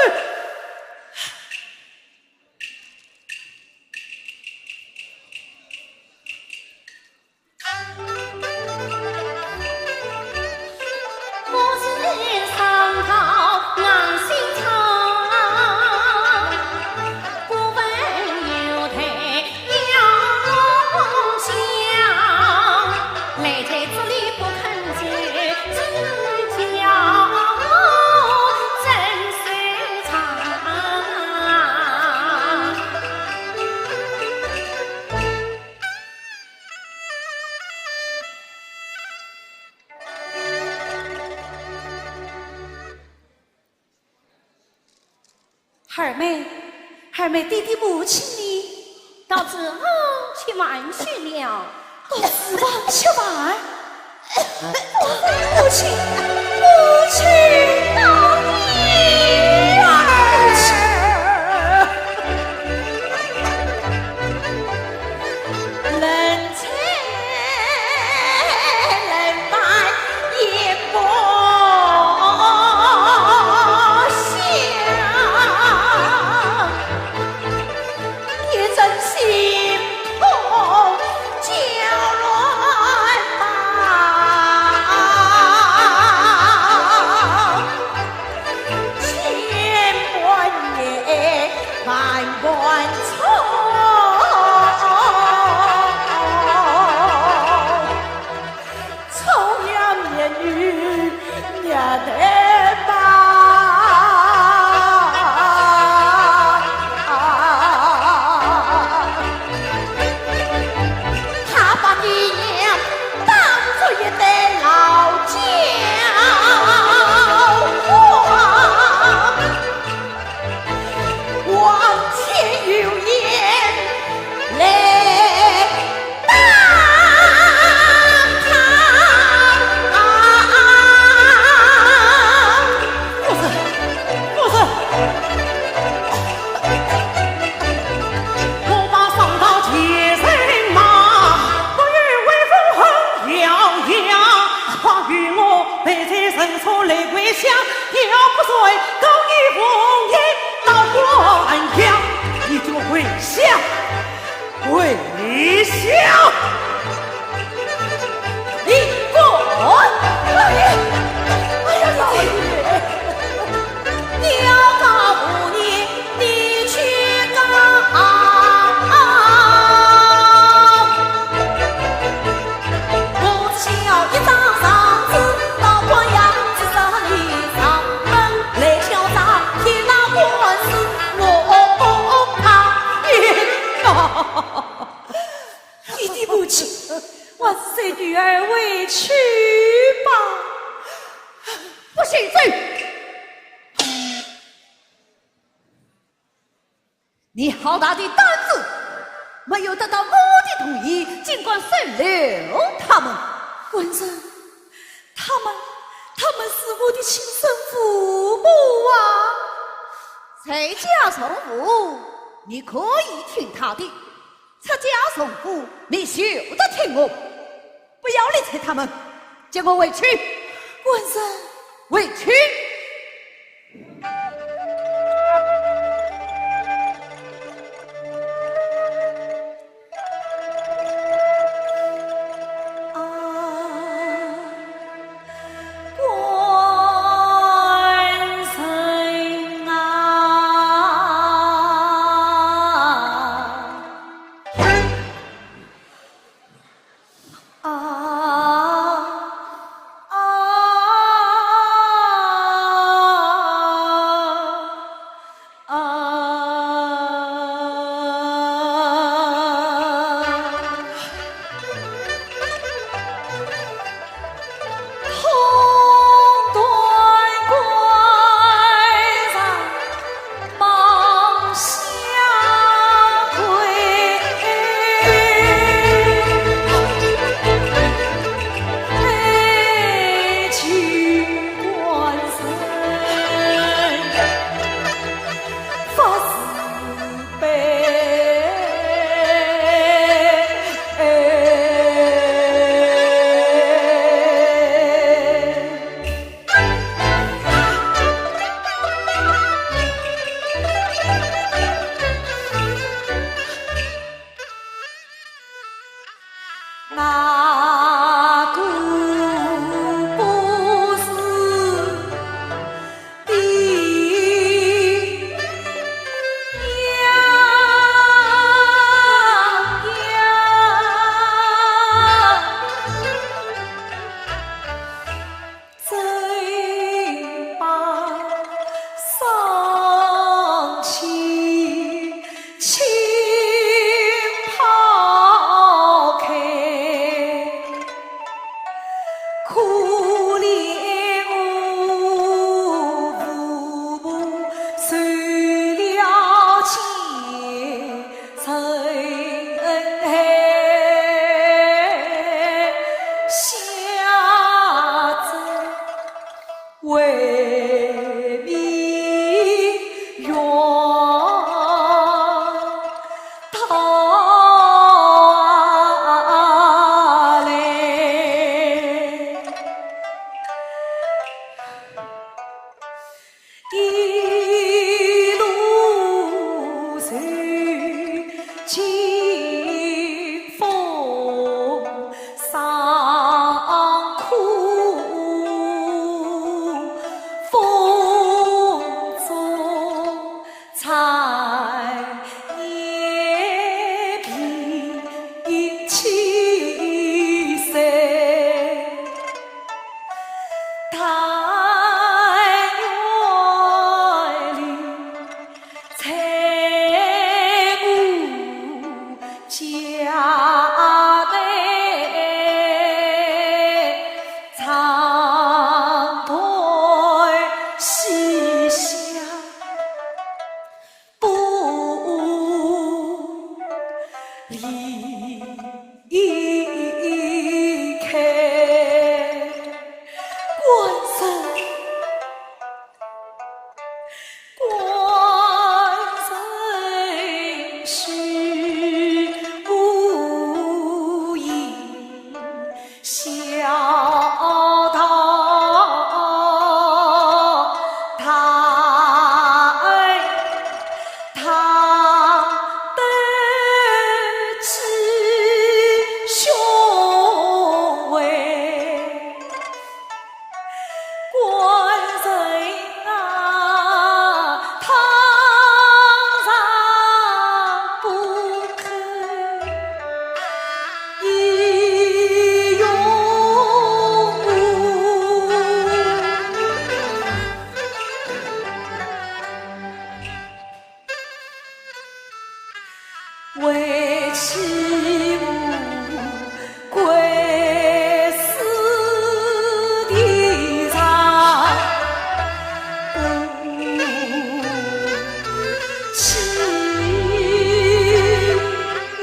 二妹，二妹，爹爹母亲呢？到厨房去玩去了。到厨房去玩？母亲，母亲，老弟儿。冷 冷饭也不下，一阵心痛叫乱麻。 千般念万般愁，愁呀面与月台旁。 他把爹娘当作一对老交关，往前有言来打他。夫人，夫人。 我把商道前人骂，不与威风很耀扬。况与我被罪人所累归乡，要不算高义奉迎到官衙，你就跪下，跪下。 你滚！老爷，哎呀，老爷，你要告不你，你去告。我只要一张状子，到官衙之这里上门来敲诈，替那官司我不怕。你啊！ 爹爹母亲，还是随女儿回去吧。不许走！你好大的胆子，没有得到我的同意，竟敢收留他们。官人，他们，他们是我的亲生父母啊。谁家从父，你可以听他的。 出家从父，你休得听我，不要理睬他们，叫我回去。官人，回去。啊，官人啊！为妻无归世的人，不起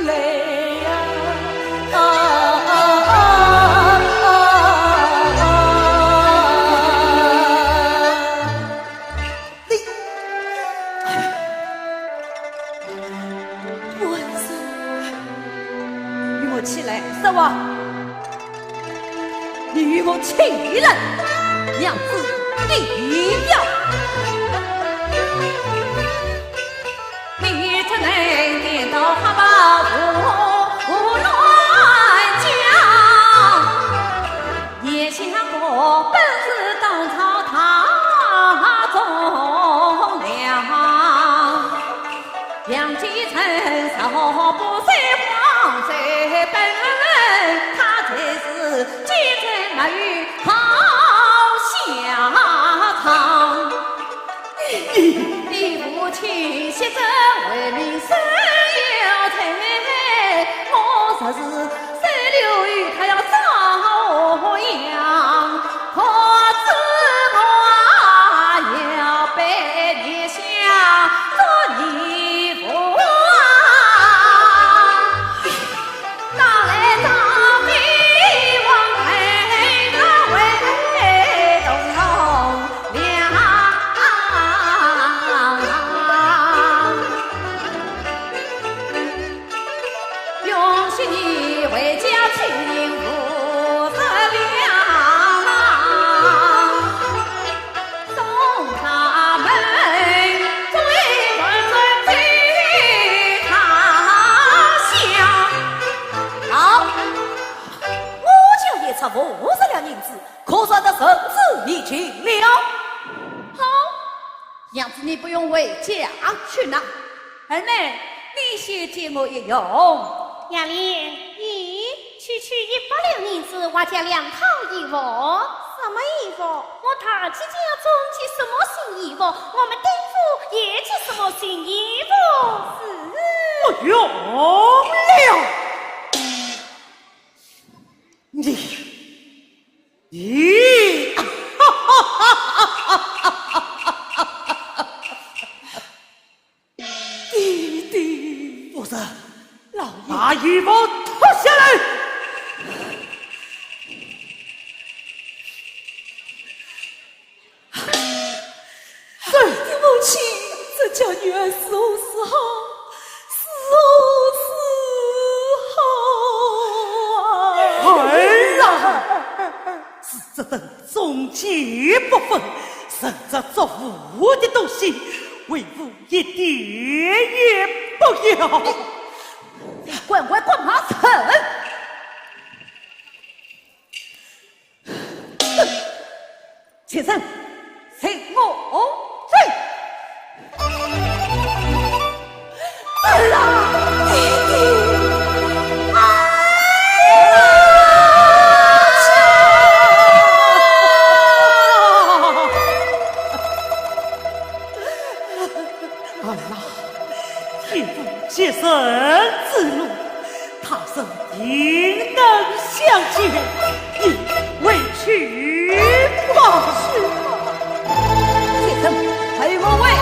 来呀！啊啊啊啊啊！ 你，哎呀，官人，与我起来，说话。你与我起来，娘子，你呀！你怎能颠倒黑白胡胡乱讲？严相国本是当朝大忠良，杨继成若不是皇室本，他才是奸臣没有好下场。 你父亲昔日为民伸冤，我若是收留于他要遭殃，可知我要被严相捉义父啊！ 好，我叫你出五十两银子，可算得绳之以制了。好，娘子，你不用回家去拿。二妹，你先借我一用。杨林，咦，区区一百两银子，还借两套衣服？什么衣服？我大姐家中借什么新衣服，我们丁府也借什么新衣服。是。不用了。 你，你，爹爹。夫人，老爷。把衣服脱下来。 我的母亲，这叫女儿是何是好，是何是好啊！儿啊，是这等忠奸不分、趁着作父的东西，为父一点也不要。你，你管管管他去！ 起身，随我走。儿啊，爹爹，儿啊！ 儿啊，天父接人之路，他日定能相见，你回去吧。是。先生，陪我回去。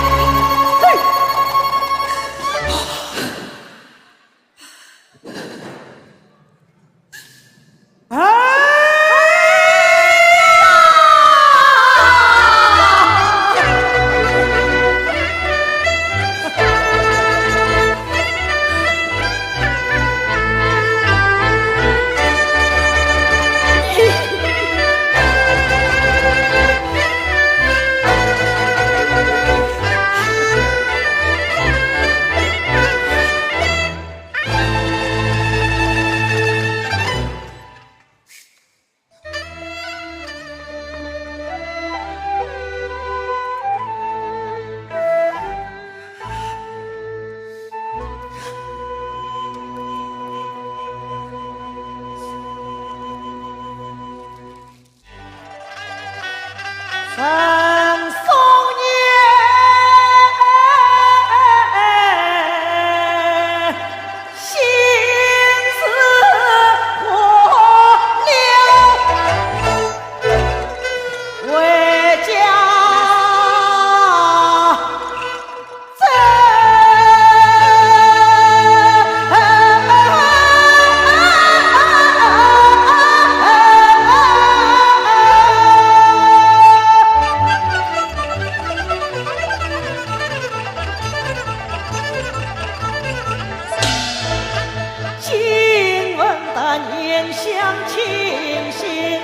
相清新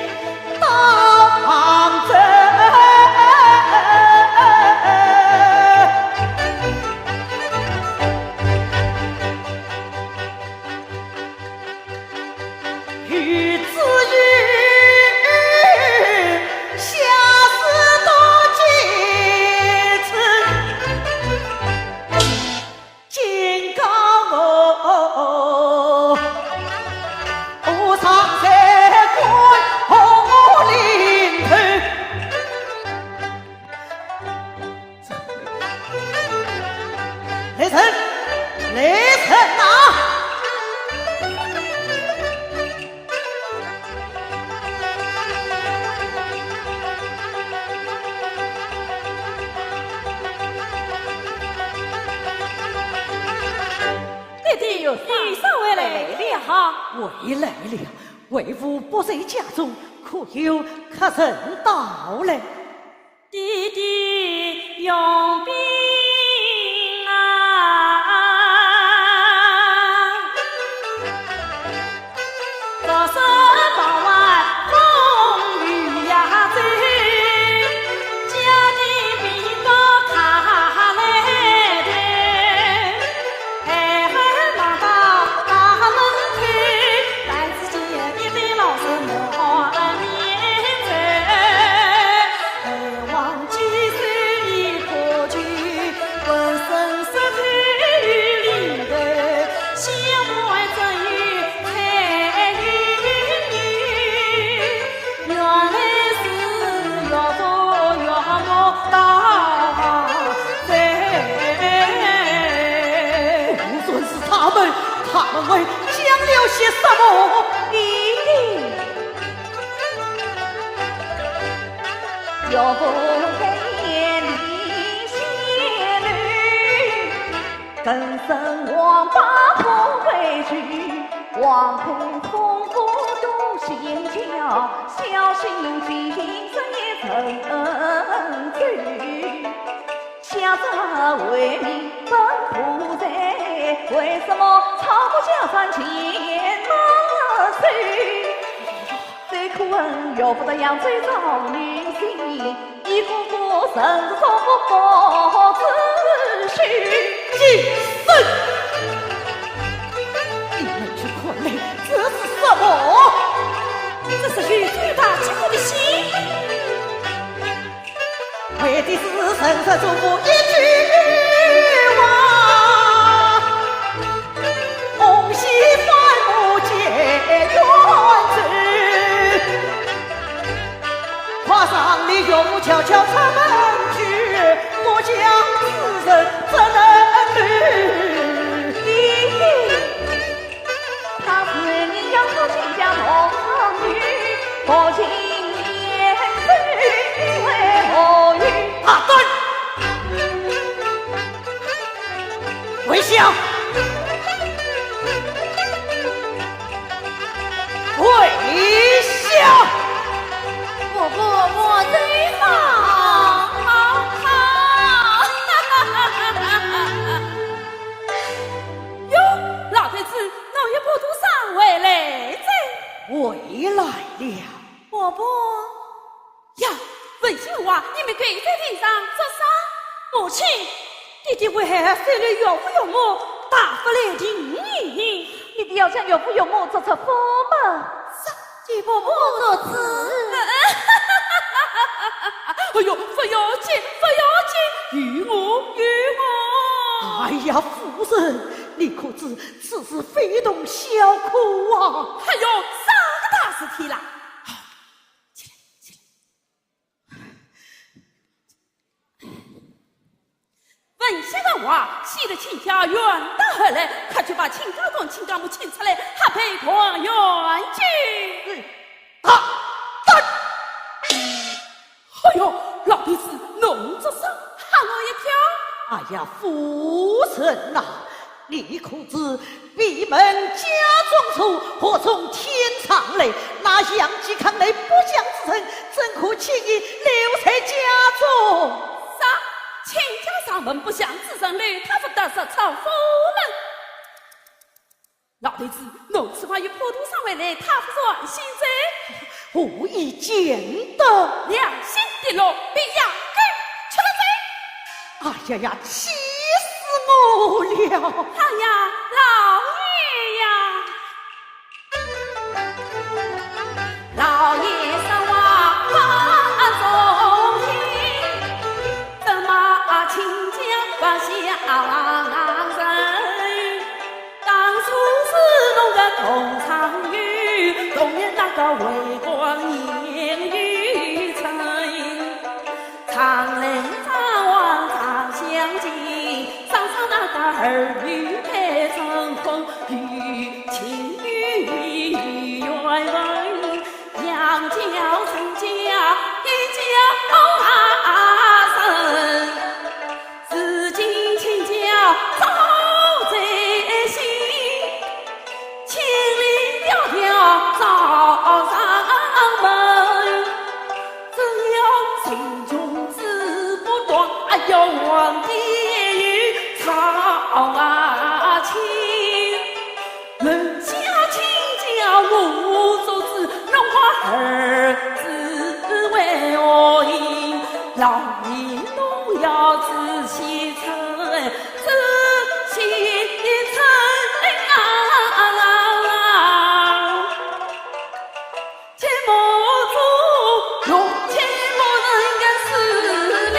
到杭州。与子玉相思多情痴。 警告我，我常在观红林头。来人，来人呐！ 爹爹，你上回来了哈？回来了，为父不在家中，可有客人到来？爹爹用兵啊！ 无论是他们，他们会讲了些什么？一定。 金生，你们去看来，这是什么？这是有罪大吉夫的信。 为的是承受祖父一句话，红喜反目皆冤仇。快上你岳父悄悄出门去，我家之人怎能留？爹爹， 大胆！跪下！跪下！我，我，我罪犯。好，好。 哟，老头子，侬也不读书回来哉？回来了。伯伯。呀，文兴华，你们跪在地上做啥？母亲，爹爹为害受了岳父岳母，大发雷霆呢。你爹要将岳父岳母逐出府门。啥？ 替伯伯做主。哎呦，不要紧，不要紧，有我，有我。哎呀，夫人，你可知此事非同小可啊！哎呦，啥个大事体啦？起来，起来。 文兴华，昔日亲家远道而来，快去把亲家公、亲家母请出来，还配状元去。大胆！哎呦，老头子，侬做啥？吓我一跳。哎呀，夫人呐， 你可知闭门家中坐，祸从天上来？那杨继抗那不祥之人，怎可轻易留在家中？啥？亲家上门，不祥之人留他不得，逐出府门。老头子，侬此番又破土伤害了太夫人心哉。何以见得？良心跌落，必养狗吃了哉。哎呀呀，气死我了！哎呀，老爷呀！老爷说话放松心，怎么亲家放下人？ 当初是侬个同窗友，同年那个为官年幼辰，常来张望常相见，常常那个儿女配成婚，有情有义有缘分， 杨家陈家一家好生，如今亲家早在先，千里迢迢找上门，只有心中志不断，哎呦，皇帝也有操心。 人家亲家我做主，侬话儿子为何应？老爷侬要仔细称，仔细称啊！切莫做，用切莫人个势利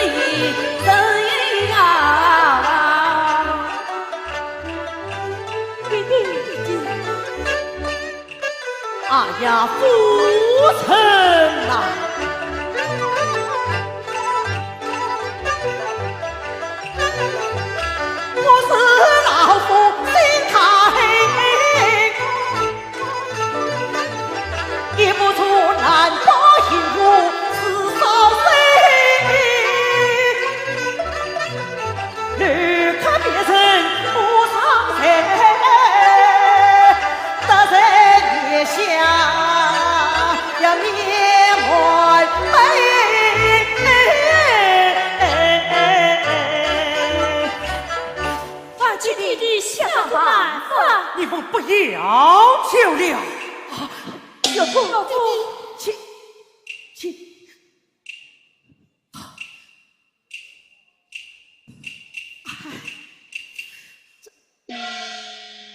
人啊！ 哎呀，夫人呐，我是老夫心太黑，也不出难报应我是少谁。 你看别人不上谁，得人也想要面门背。快替弟弟想个办法。你们不要求了。啊，老夫，老夫，请，请。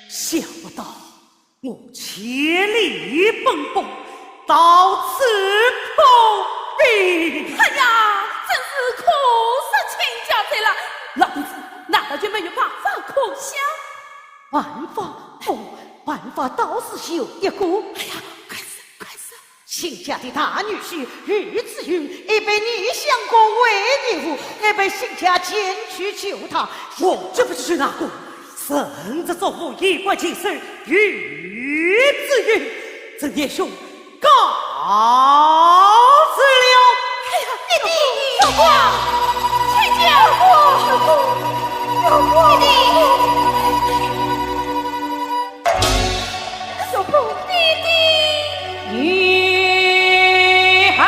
想不到我千里奔波，到此碰壁。哎呀，真是可惜亲家哉了。老头子，难道就没有办法可想？办法？哦，办法倒是有一个。哎呀，快说，快说。 亲家的大女婿于子云，已被你相公为义父，已被亲家前去求他。我这不是那个，趁着祖父衣冠禽兽于子云，这叶兄告辞了。哎呀，爹爹，父王，亲家，父王，父王，爹爹。 小凤，爹爹。女儿。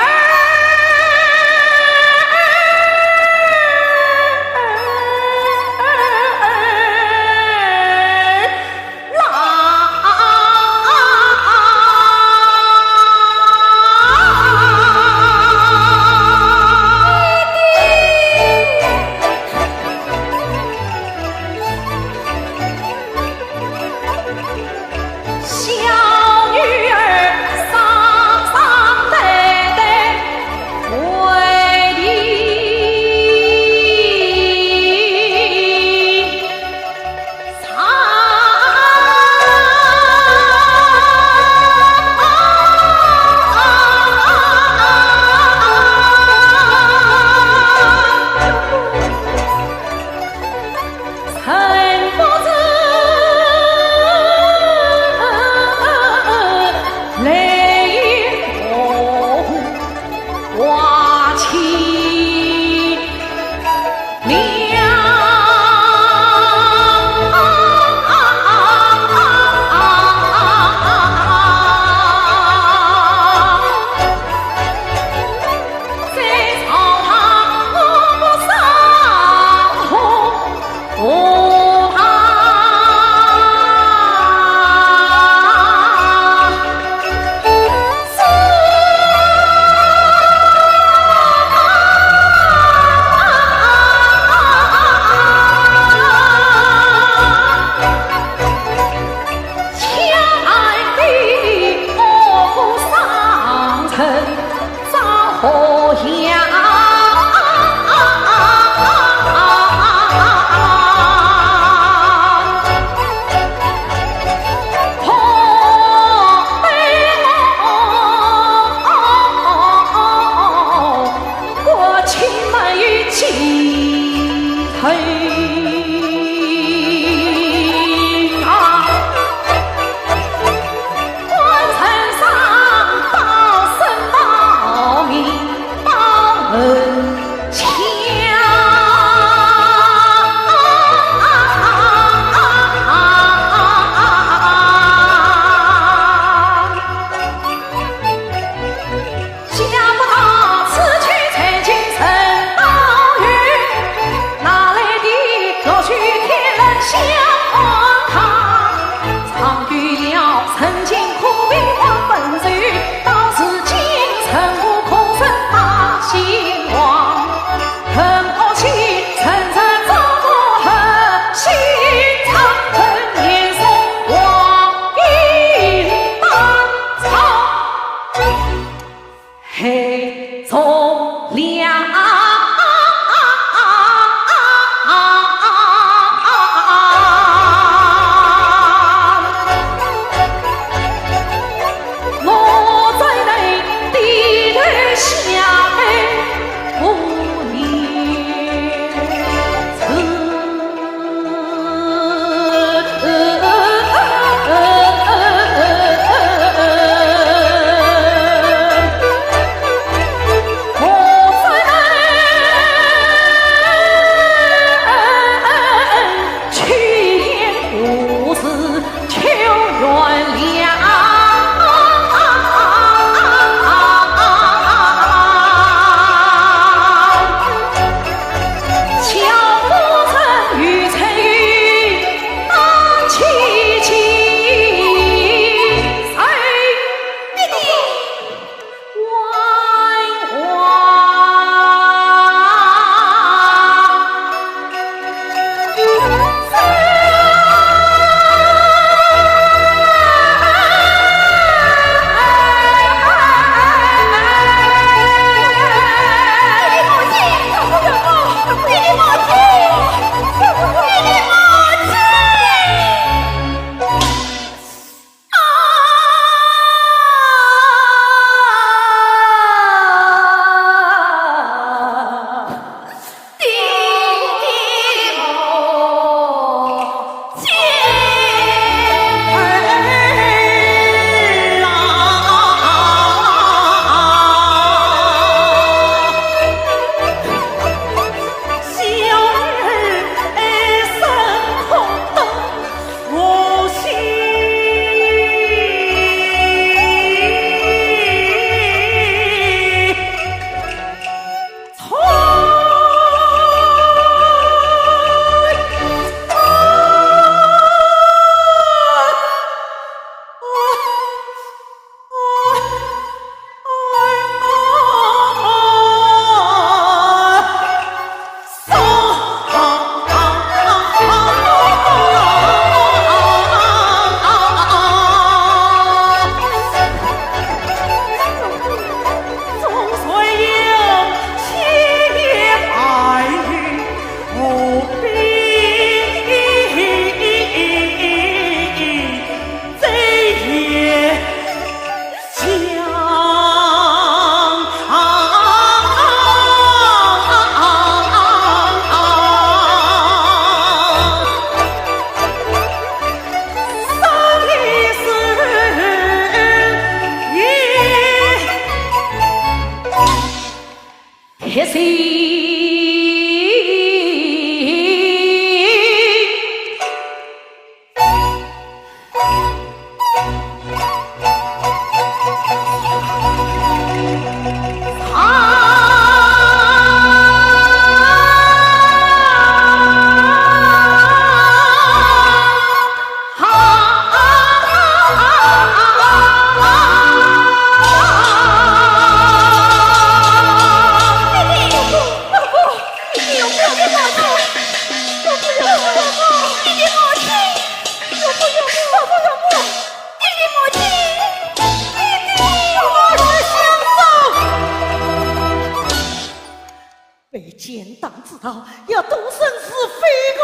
要多生是非个。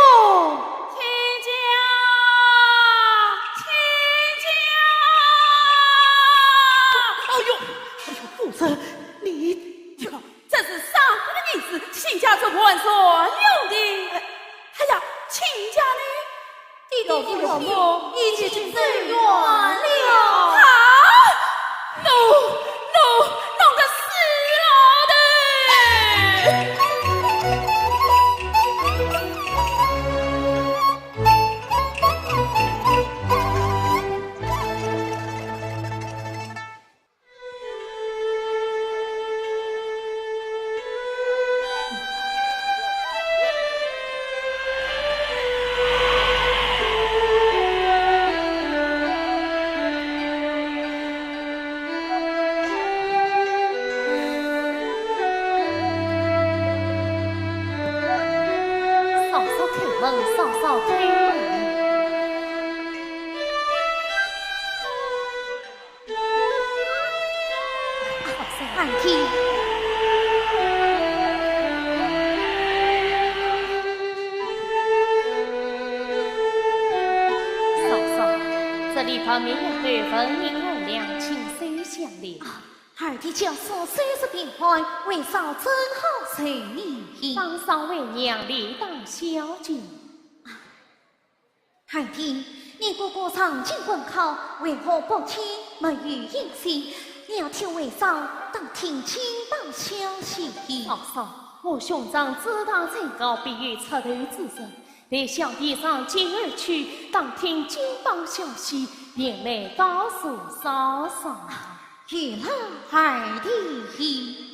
亲家，亲家！哎呦，哎呦，夫人，你这……这是上官的银子，亲家怎么还用的？哎呀，亲家呢？ 爹爹，我们已经走远了。啊！弄，弄，弄个死老头！嫂嫂开门，嫂嫂开门。 啊，二弟。嫂嫂，这里放明月对文银二两，请收下了。啊，二弟教唆收拾平安，为嫂正好受礼。方嫂为娘理当孝敬。 二弟，你哥哥上京赶考，为何不见没有音信？你要替为嫂打听金榜消息。嫂嫂，我兄长子堂在高，必有出头之日，待小弟上京而去，打听金榜消息，便来告诉嫂嫂。有劳二弟。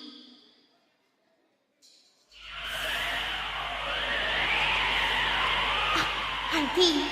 二弟。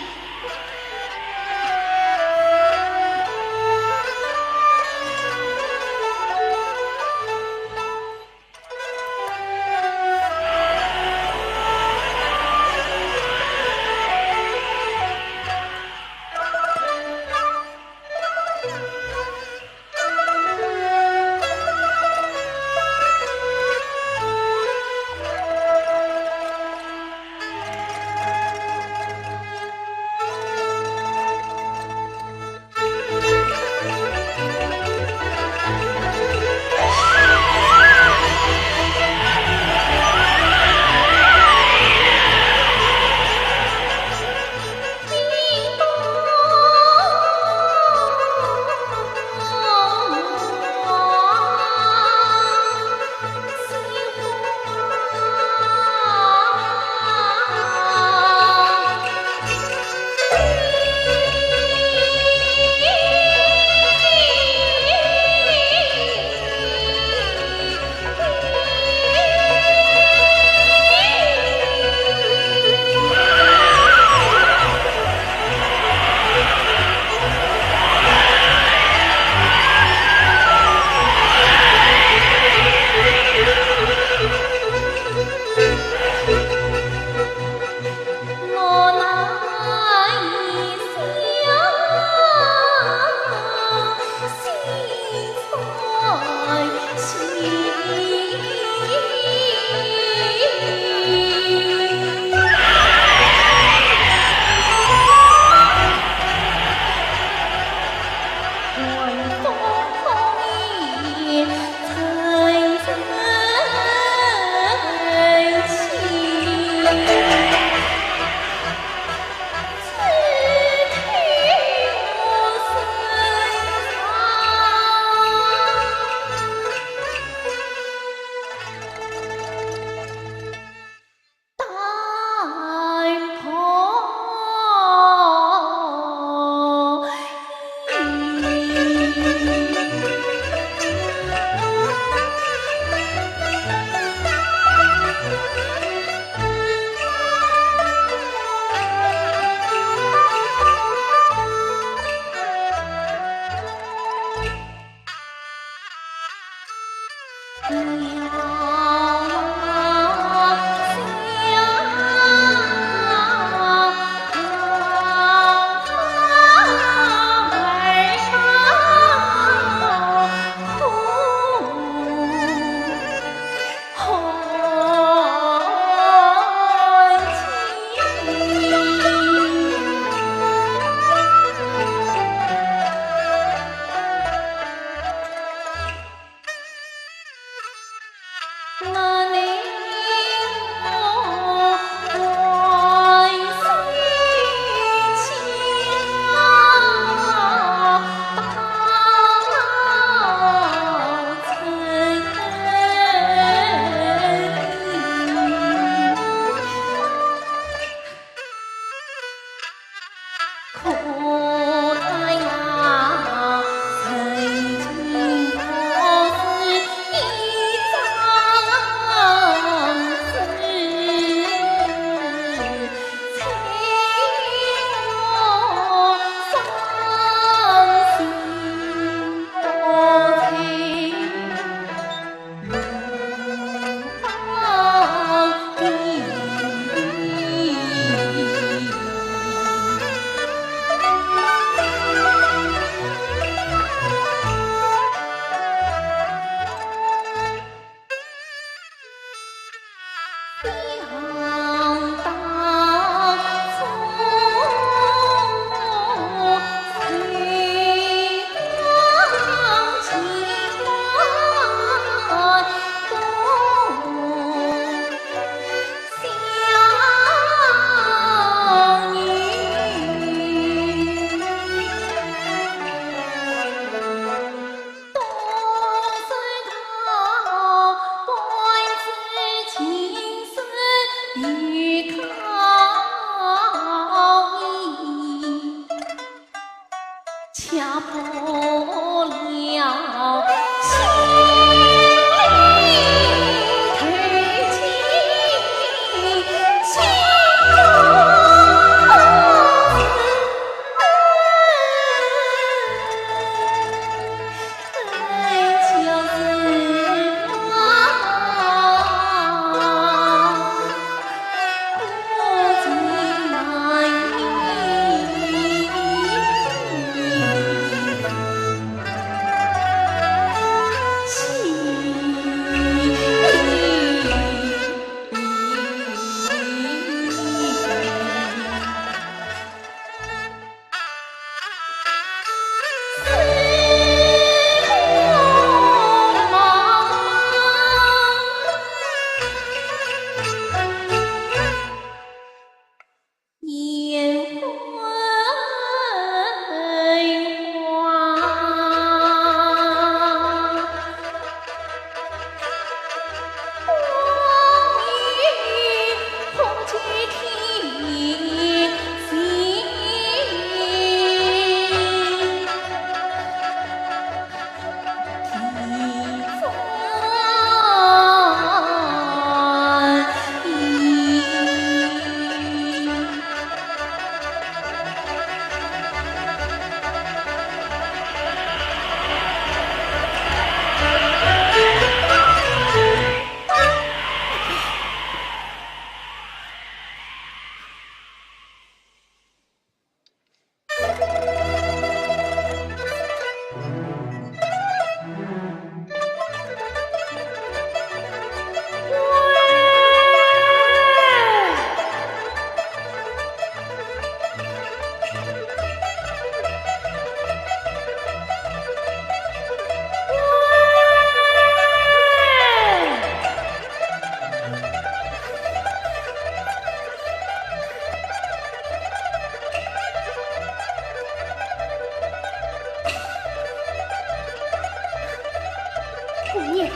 姑娘，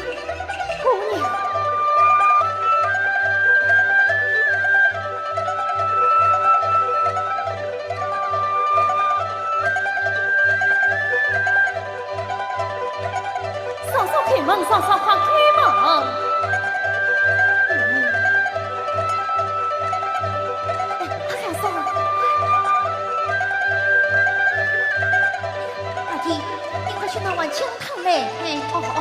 姑娘。嫂嫂开门，嫂嫂快开门。哎，快点嫂。二弟，你快去拿碗姜汤来。哎，哦，哦。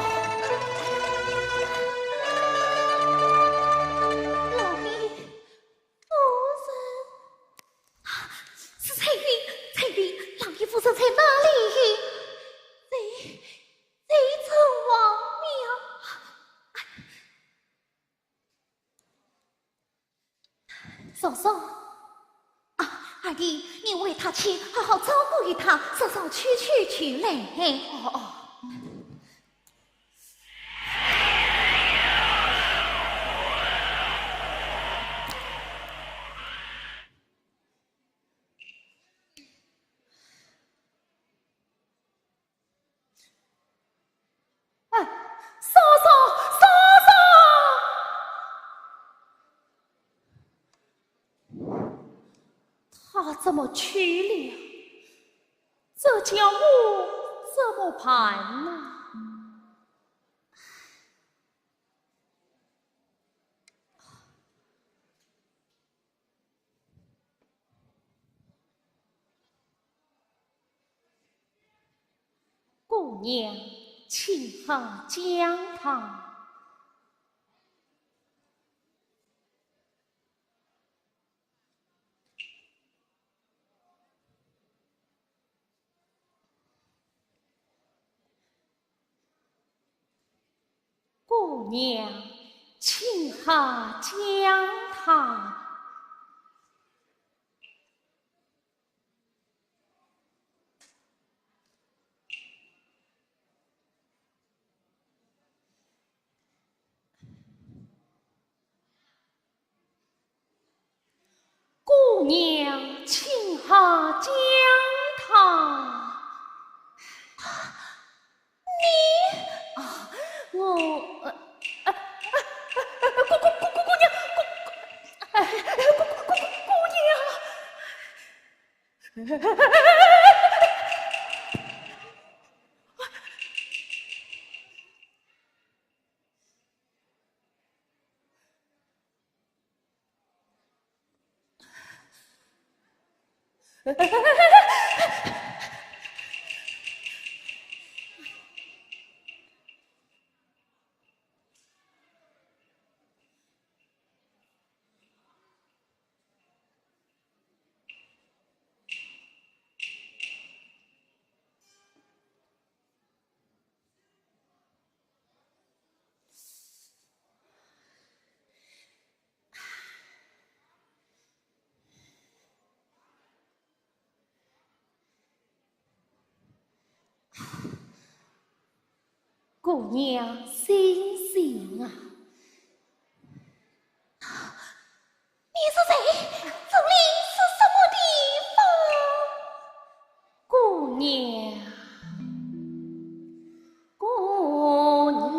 老爷夫人。啊，是翠云，翠云，老爷夫人在哪里？在，在城隍庙。嫂嫂。啊，二弟，你为她去，好好照顾于她，嫂嫂去去去来。哦，哦。 哎，嫂嫂，嫂嫂！她怎么去了？这叫我怎么办呢？姑娘，请喝姜汤。 姑娘，请喝姜汤。 姑娘，请喝姜汤。你？啊，我，呃，呃，呃，姑，姑，姑，姑，姑娘，姑，哎，姑，姑，姑，姑娘。 姑娘，醒醒啊！你是谁？这里是什么地方？姑娘，姑娘。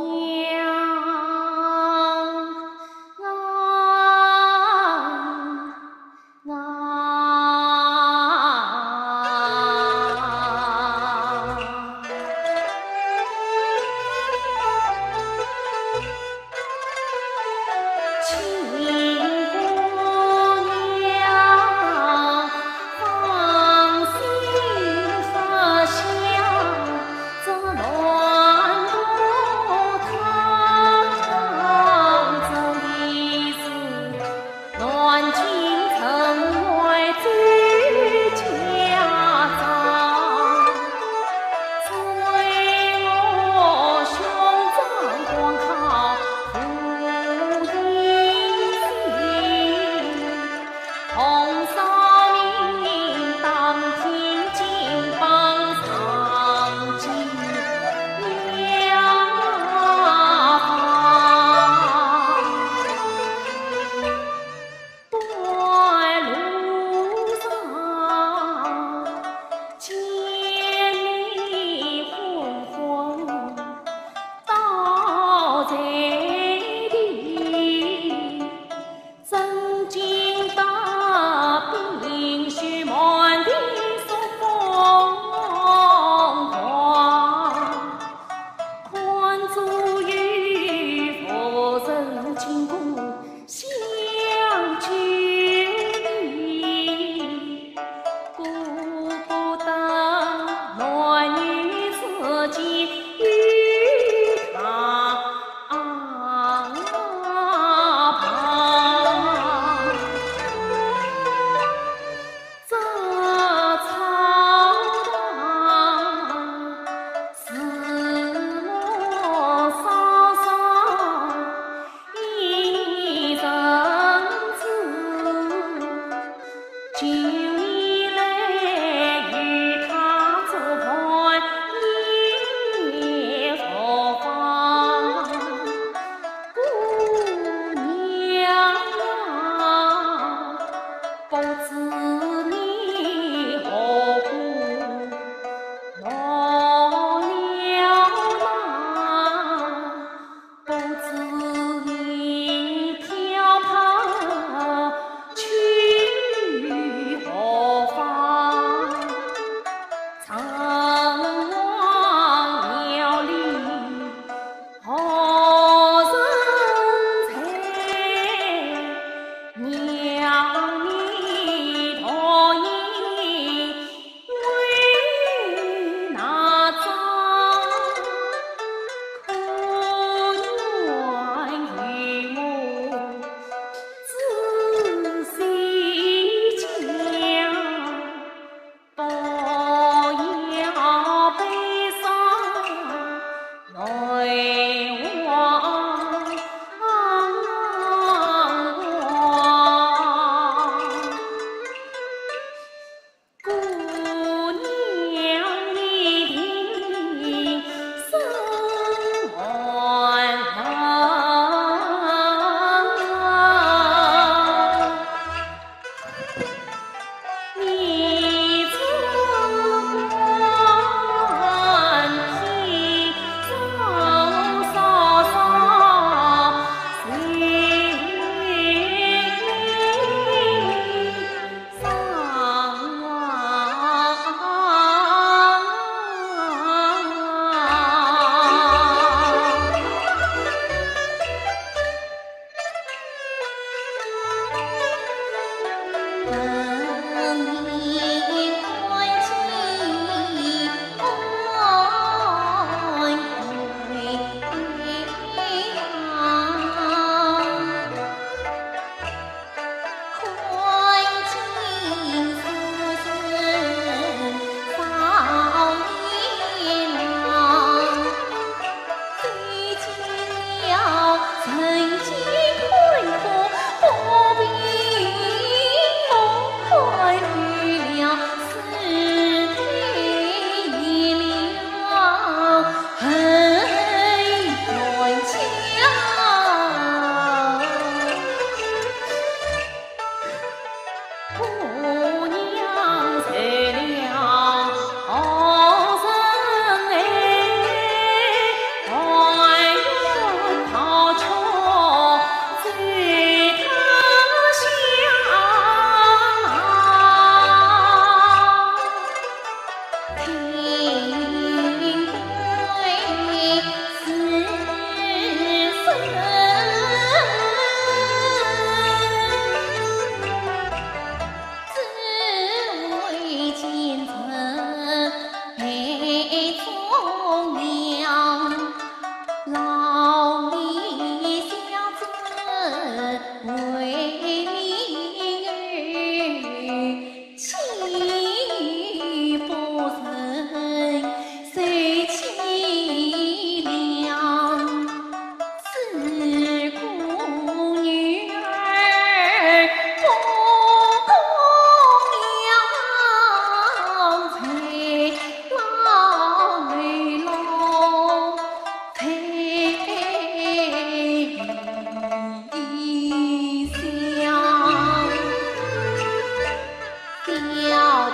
啊，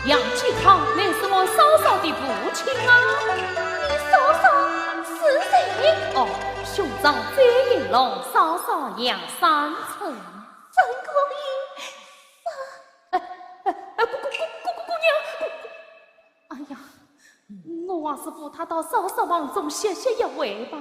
杨继昌乃是我嫂嫂的父亲啊。你嫂嫂是谁？哦，兄长周应龙，嫂嫂杨三春。三姑爷，哎，哎，哎，姑，姑，姑，姑，姑娘，姑，哎呀，我还是扶她到嫂嫂房中歇歇一会吧。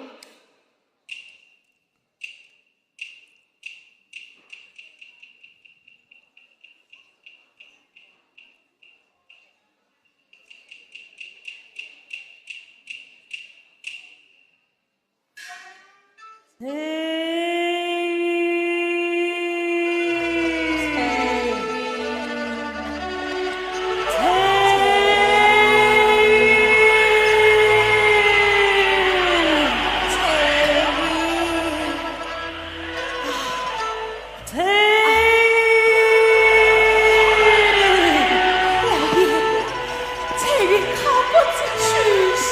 老爷，彩云她不知去向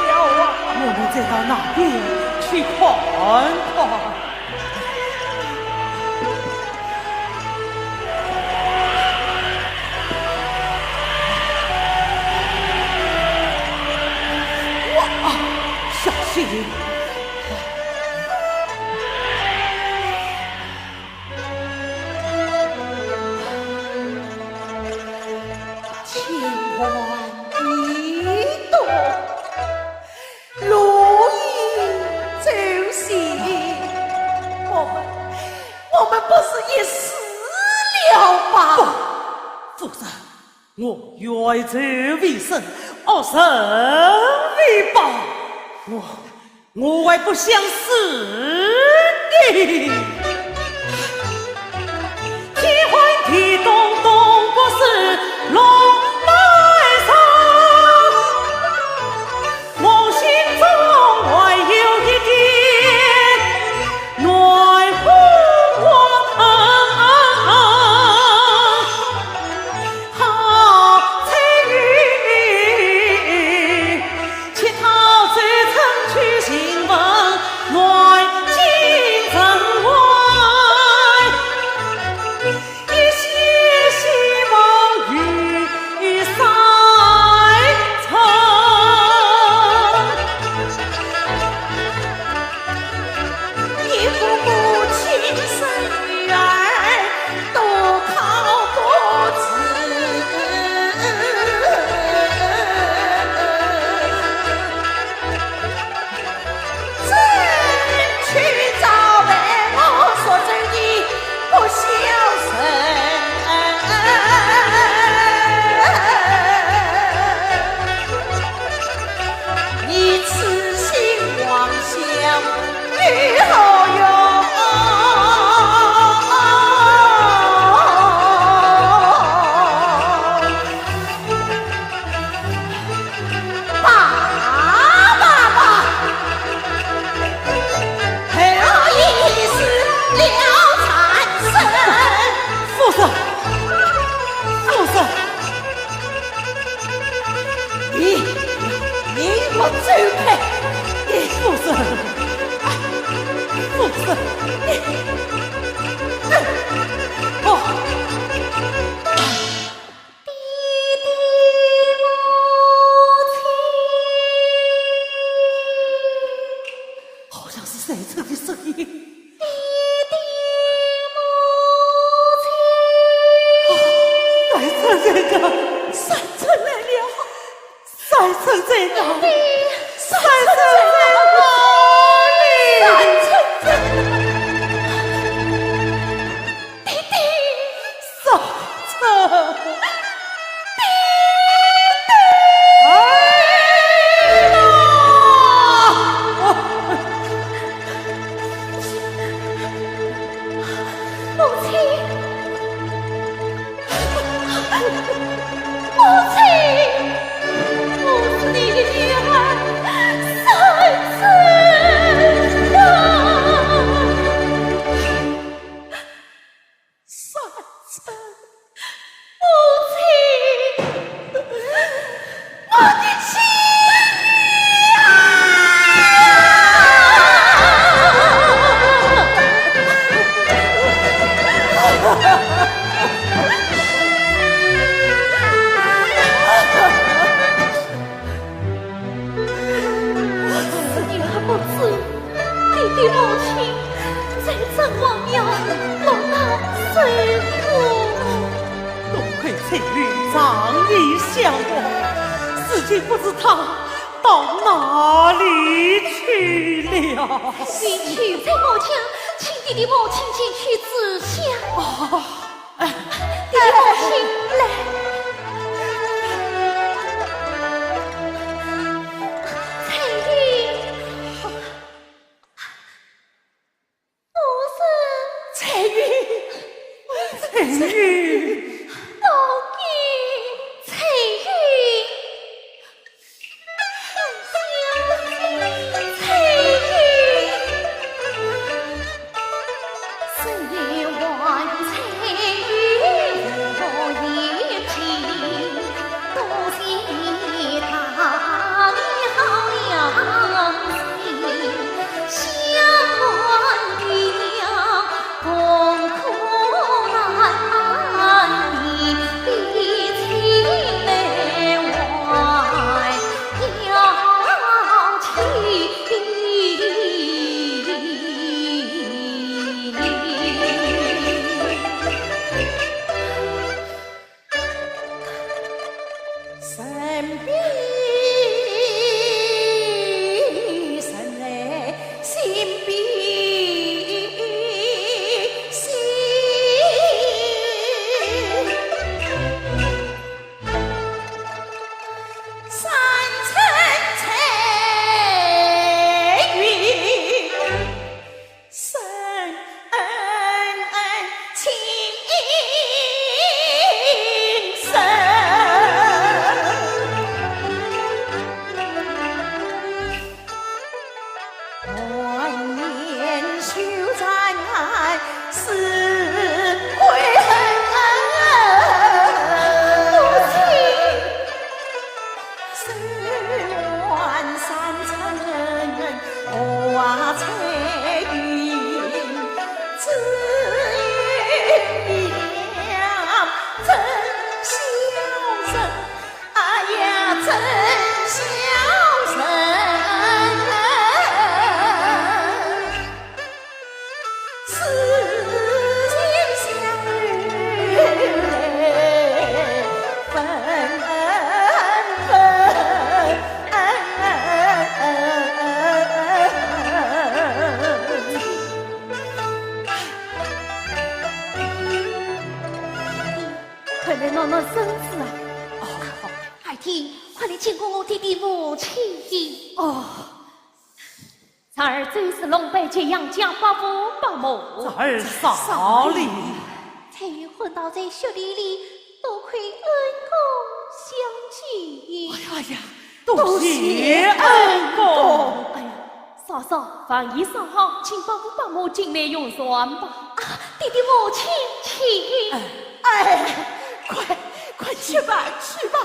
了啊。我们再到那边去看看。哇，小心！ 千万别动，路已走险，我们，我们不如一死了吧？不，夫人，我冤仇未伸，恶人未报，我 我还不想死的。天寒地冻冻不是龙来上，梦醒中还有一点暖和啊。 好彩云，乞讨周成去，请问南京城外。这个，三春来了，三春在哪里？三春在哪里？三春在哪里？爹爹，三春，爹爹。哎呀！ 母亲，母亲，我是你的女儿，三春啊！三春。 母亲，我的妻呀！是女儿不知， 爹爹母亲在镇王庙落难受苦。多亏翠云仗义相帮，如今不知她到哪里去了。你去在我家，请爹爹母亲前去知晓。哦， 爹爹母亲，来。翠云，我是翠云，翠云。我给翠云。 快来暖暖身子啊！哦，好。爱卿，快来见过我爹爹母亲。哦。 侄儿周世龙拜见杨家伯父伯母。侄儿少礼。翠云昏倒在雪地里，多亏恩公相救。哎呀呀，多谢恩公。哎呀，嫂嫂，饭已烧好，请伯父伯母进来用膳吧。啊，爹爹母亲请。哎，快，快去吧，去吧。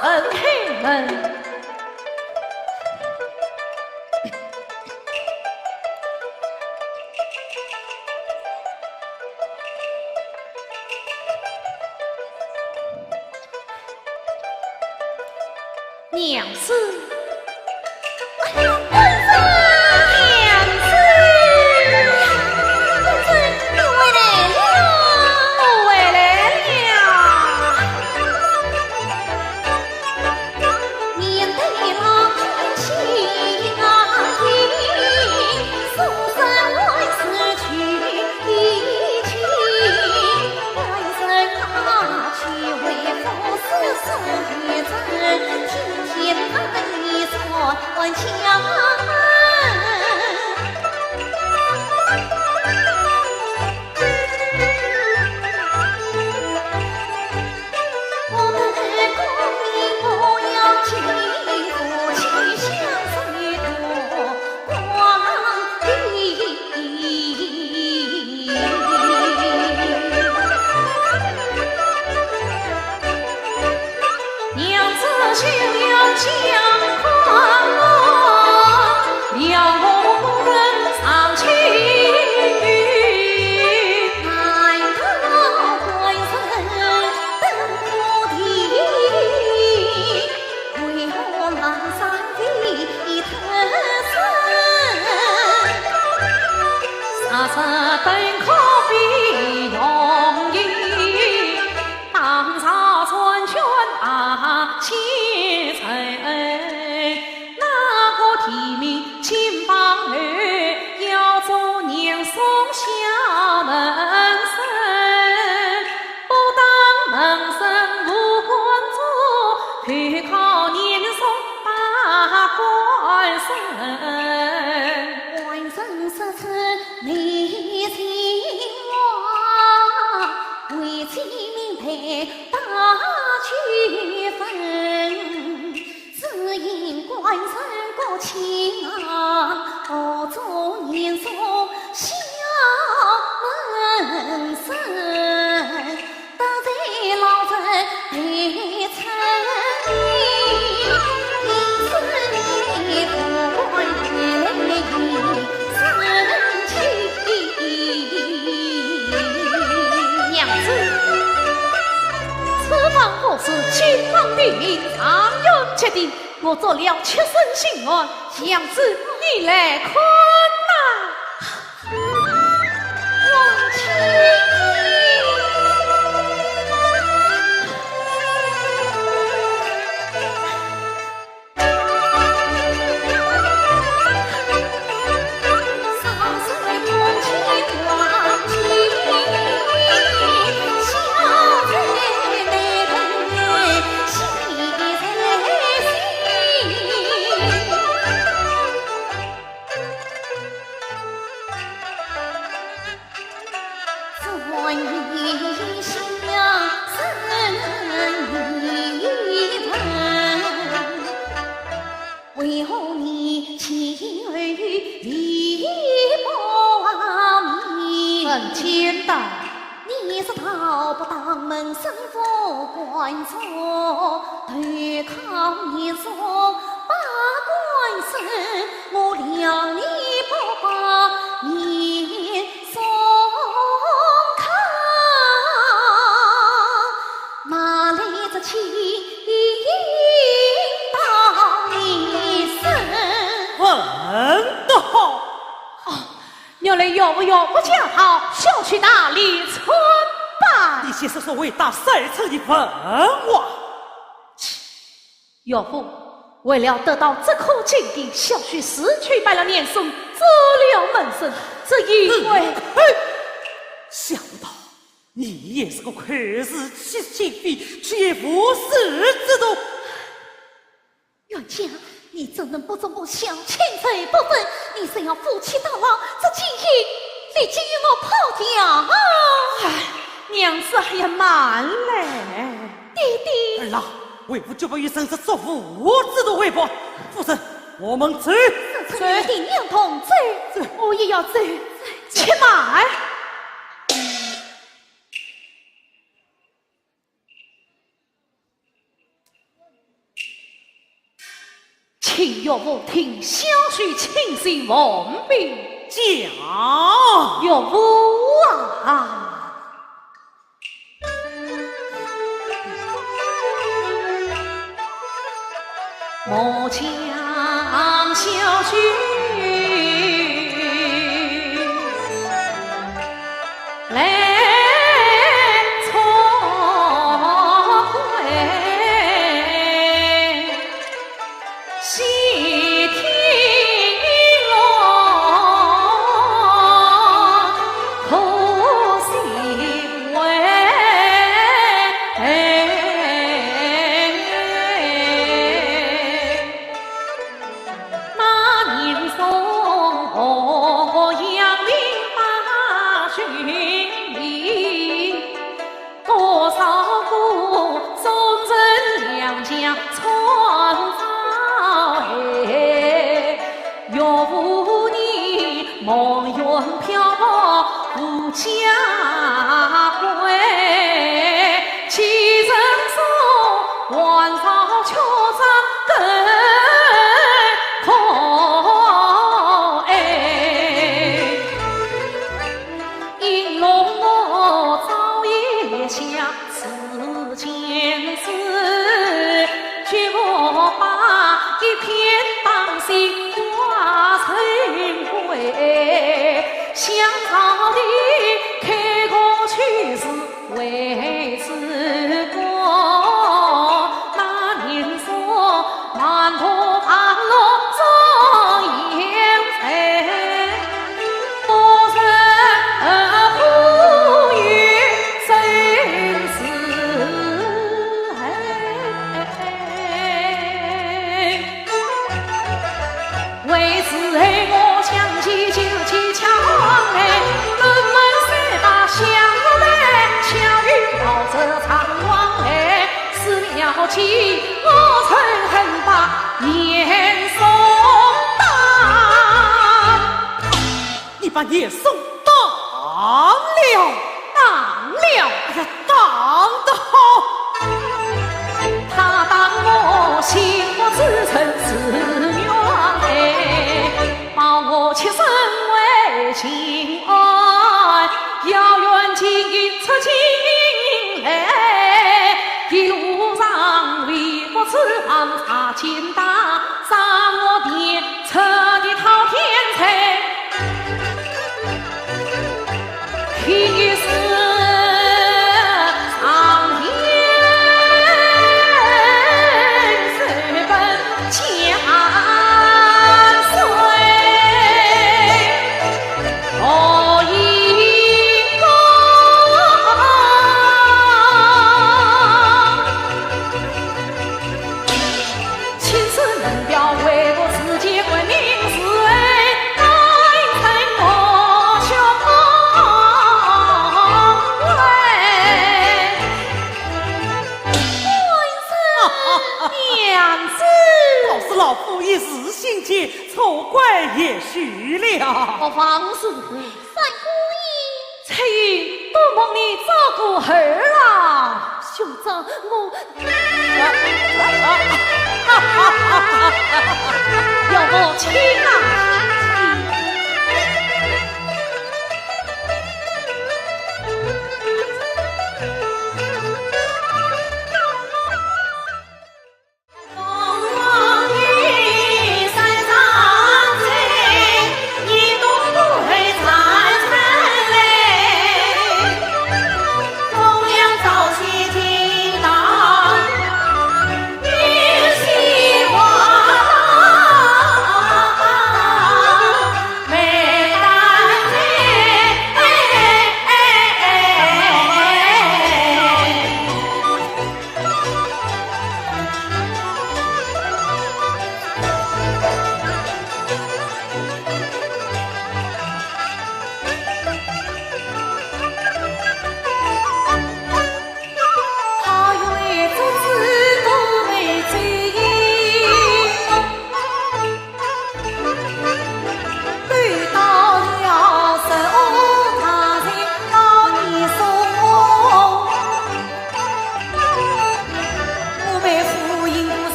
陈开门。娘子。 官人说出你情话，为妻明白大局分。只因官人国清啊，何足言说小门生。 娘子，此番何事金榜题名，状元及第？我做了屈身心愿，娘子你来看呐。为何你前后礼不明？很简单。你是道不当门生，不敢说，投靠严嵩，拜官升，我料你不把严嵩看，哪来这清白的名声？问得好。哦，原来岳父岳母家好，小婿大礼参拜。你先说说为大谁称的文王？ 岳父，为了得到这颗金印，小婿自去拜了严嵩，做了门生，只因为……嗯，嘿，想不到你也是个口是心非、绝无事之徒。冤家，你怎能不知我小青春不分？你是要夫妻到老，这金印立即与我抛掉啊！哎，娘子还要慢嘞。 爹爹。儿啊，为父绝不与人这作父之徒为伴。夫人，我们走。此次你一定要同走。走。我也要走。且慢。请岳父听小婿亲信王禀。讲。岳父啊，末将小婿来错会。 多少个忠臣良将创造哎，岳父你梦圆漂泊无家归，其人送还朝却长更可哎。应龙我早已下 此间事，绝不把一片丹心挂成归。想朝廷开国去世为之过，那年说满头大落状元才。 你把严嵩打了？打了。哎呀，打得好！他打我心腹之人是冤枉，把我出身为情爱，要远近出京来，一路上为国之王查金大，赏我的 出的讨天才，平时上天随本家谁何以 青史门标为我世界闻名是恩，爱称我兄为。官人娘子。倒是老夫一时兴起，错怪贤婿了。何妨，贤婿。 三姑爷。翠云，多蒙你照顾儿啊。兄长，我……要我请啊。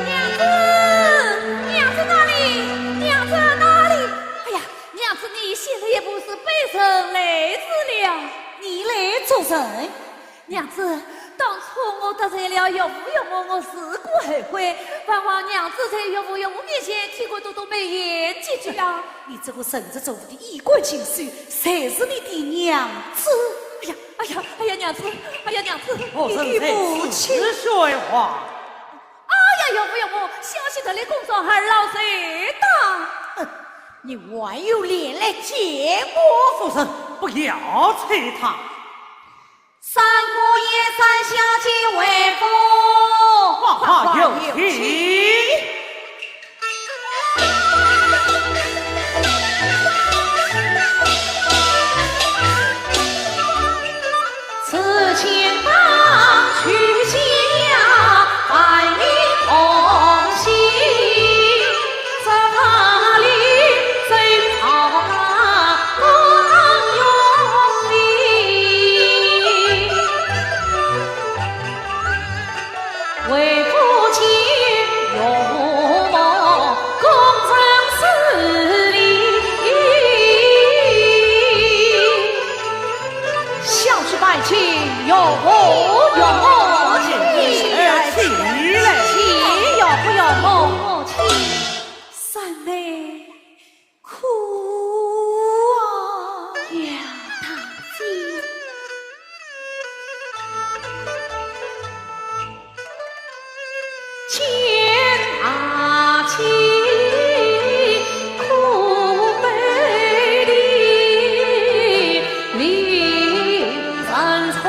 娘子，娘子哪里？娘子哪里？哎呀，娘子，你现在也不是卑人来迟了。你来做甚？娘子，当初我得罪了岳父岳母，我自古后悔，还望娘子在岳父岳母面前替我多多美言几句啊。你这个人之初的衣冠禽兽，谁是你的娘子？哎呀，哎呀，哎呀，娘子，哎呀，娘子，我正在你的母亲。此说话。哎呀，岳父岳母，小婿得了公状，二老随打。哼，你还有脸来见我？夫人，不要催他。三姑爷、三小姐回府。快快有请。小婿拜见岳父岳母。请起来，请起来。请岳父岳母。请。三妹。 苦啊！呀，大姐。见大姐苦悲的令人惆怅。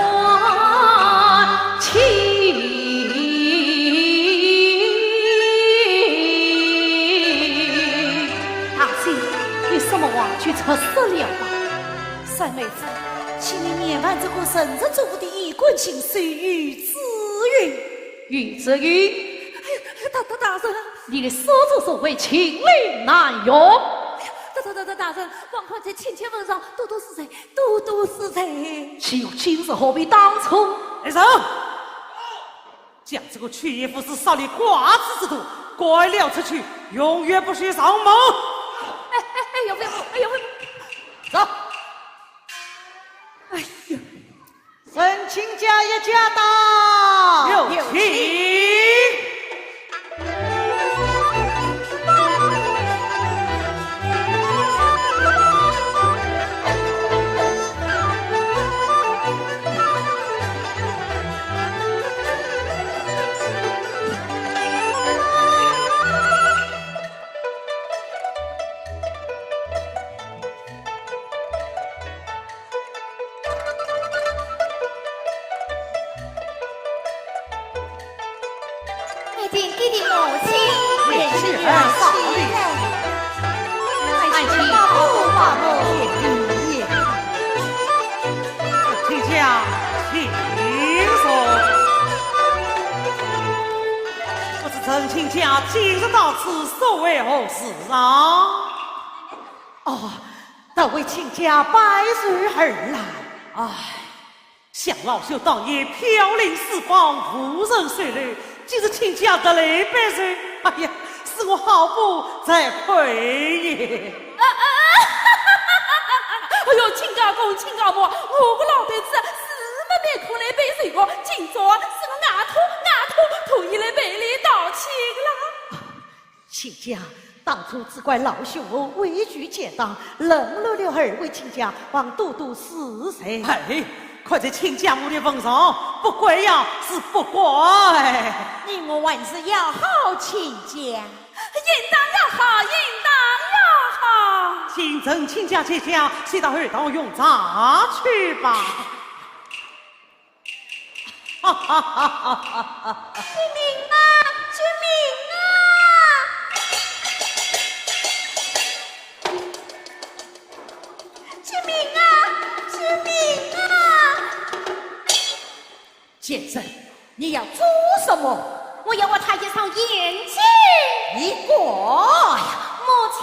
大姐，有什么话就直说了吧。三妹子，请你念完这个人之初的衣冠禽兽，于子云。于子云。哎呀，大，大，大人。你的所作所为，情理难容。哎呀，大，大，大，大，大人，望宽在亲家份上多多恕罪，多多恕罪。岂有今日，何必当初？来人！ 将这个邱府是杀了寡子之徒，赶了出去，永远不许上门。哎，哎，哎，岳父，哎，岳父。走。哎呀，陈亲家一家到。有请。 拜见爹爹母亲。免去二嫂的。拜见伯父伯母。请坐，请坐。不知陈亲家今日到此，所为何事啊？哦， 特为亲家拜寿而来。唉，想老朽当年飘零四方，无人收留，今日亲家特来拜寿，哎呀，使我好不惭愧也。啊，啊，哎呦，亲家公、亲家母，我个老头子是没面孔来拜寿个，今朝是我硬痛硬痛，特意来赔礼道歉啦。 亲家，当初只怪老朽我畏惧奸党，冷落了二位亲家，望多多恕罪。哎，看在亲家母的份上，不怪呀，是不怪。你我还是要好亲家。应当要好，应当要好。请陈亲家、姐家，先到后堂用茶去吧。哈哈哈哈哈！救命啊！救命啊！救命啊！救命啊！贱人，你要做什么？我要还他一双眼睛。你滚！母亲。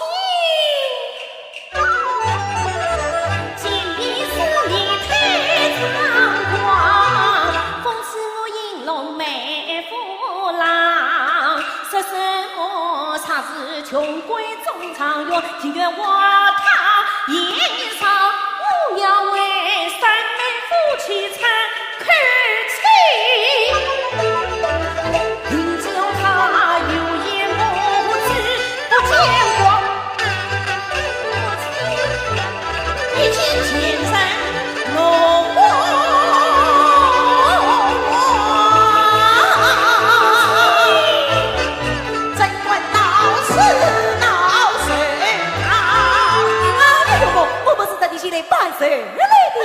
哎呦，我，我不是特地前来拜寿来的。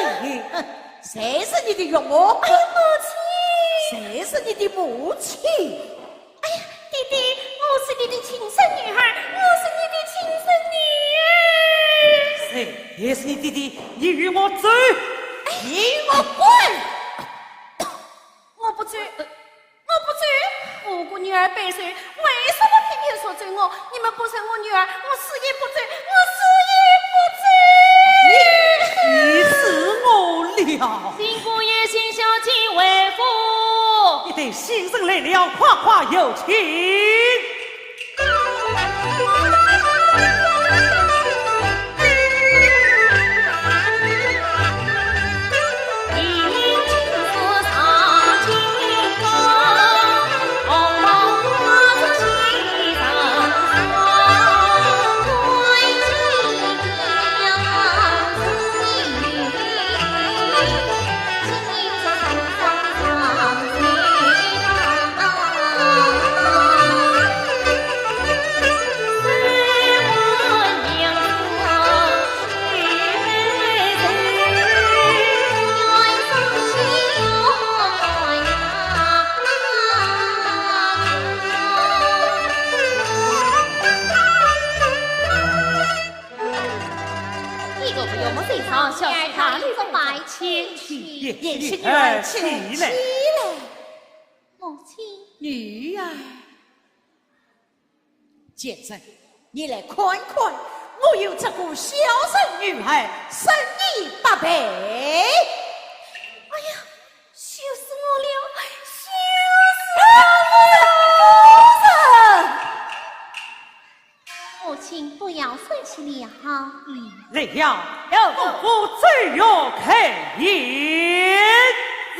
谁是你的岳母？哎呀，母亲。谁是你的母亲？哎呀，爹爹，我是你的亲生女儿，我是你的亲生女儿。谁也是你爹爹，你与我走。哎，你与我滚！我不走。 我不走。我个女儿百岁，为什么偏偏说走我？你们不认我女儿，我死也不走，我死也不走。你气死我了！新姑爷、新小姐回府。一对新人来了，快快有请。 一个不用么，身上小姐哪里做白天去？贤婿女儿请起来。母亲。女儿。贱人，你来看看，我有这个孝顺女儿，胜你百倍。哎呀， 羞死我了，羞死我了！母亲，不要生气了。嗯，来呀，有。夫妇奏乐开宴。是。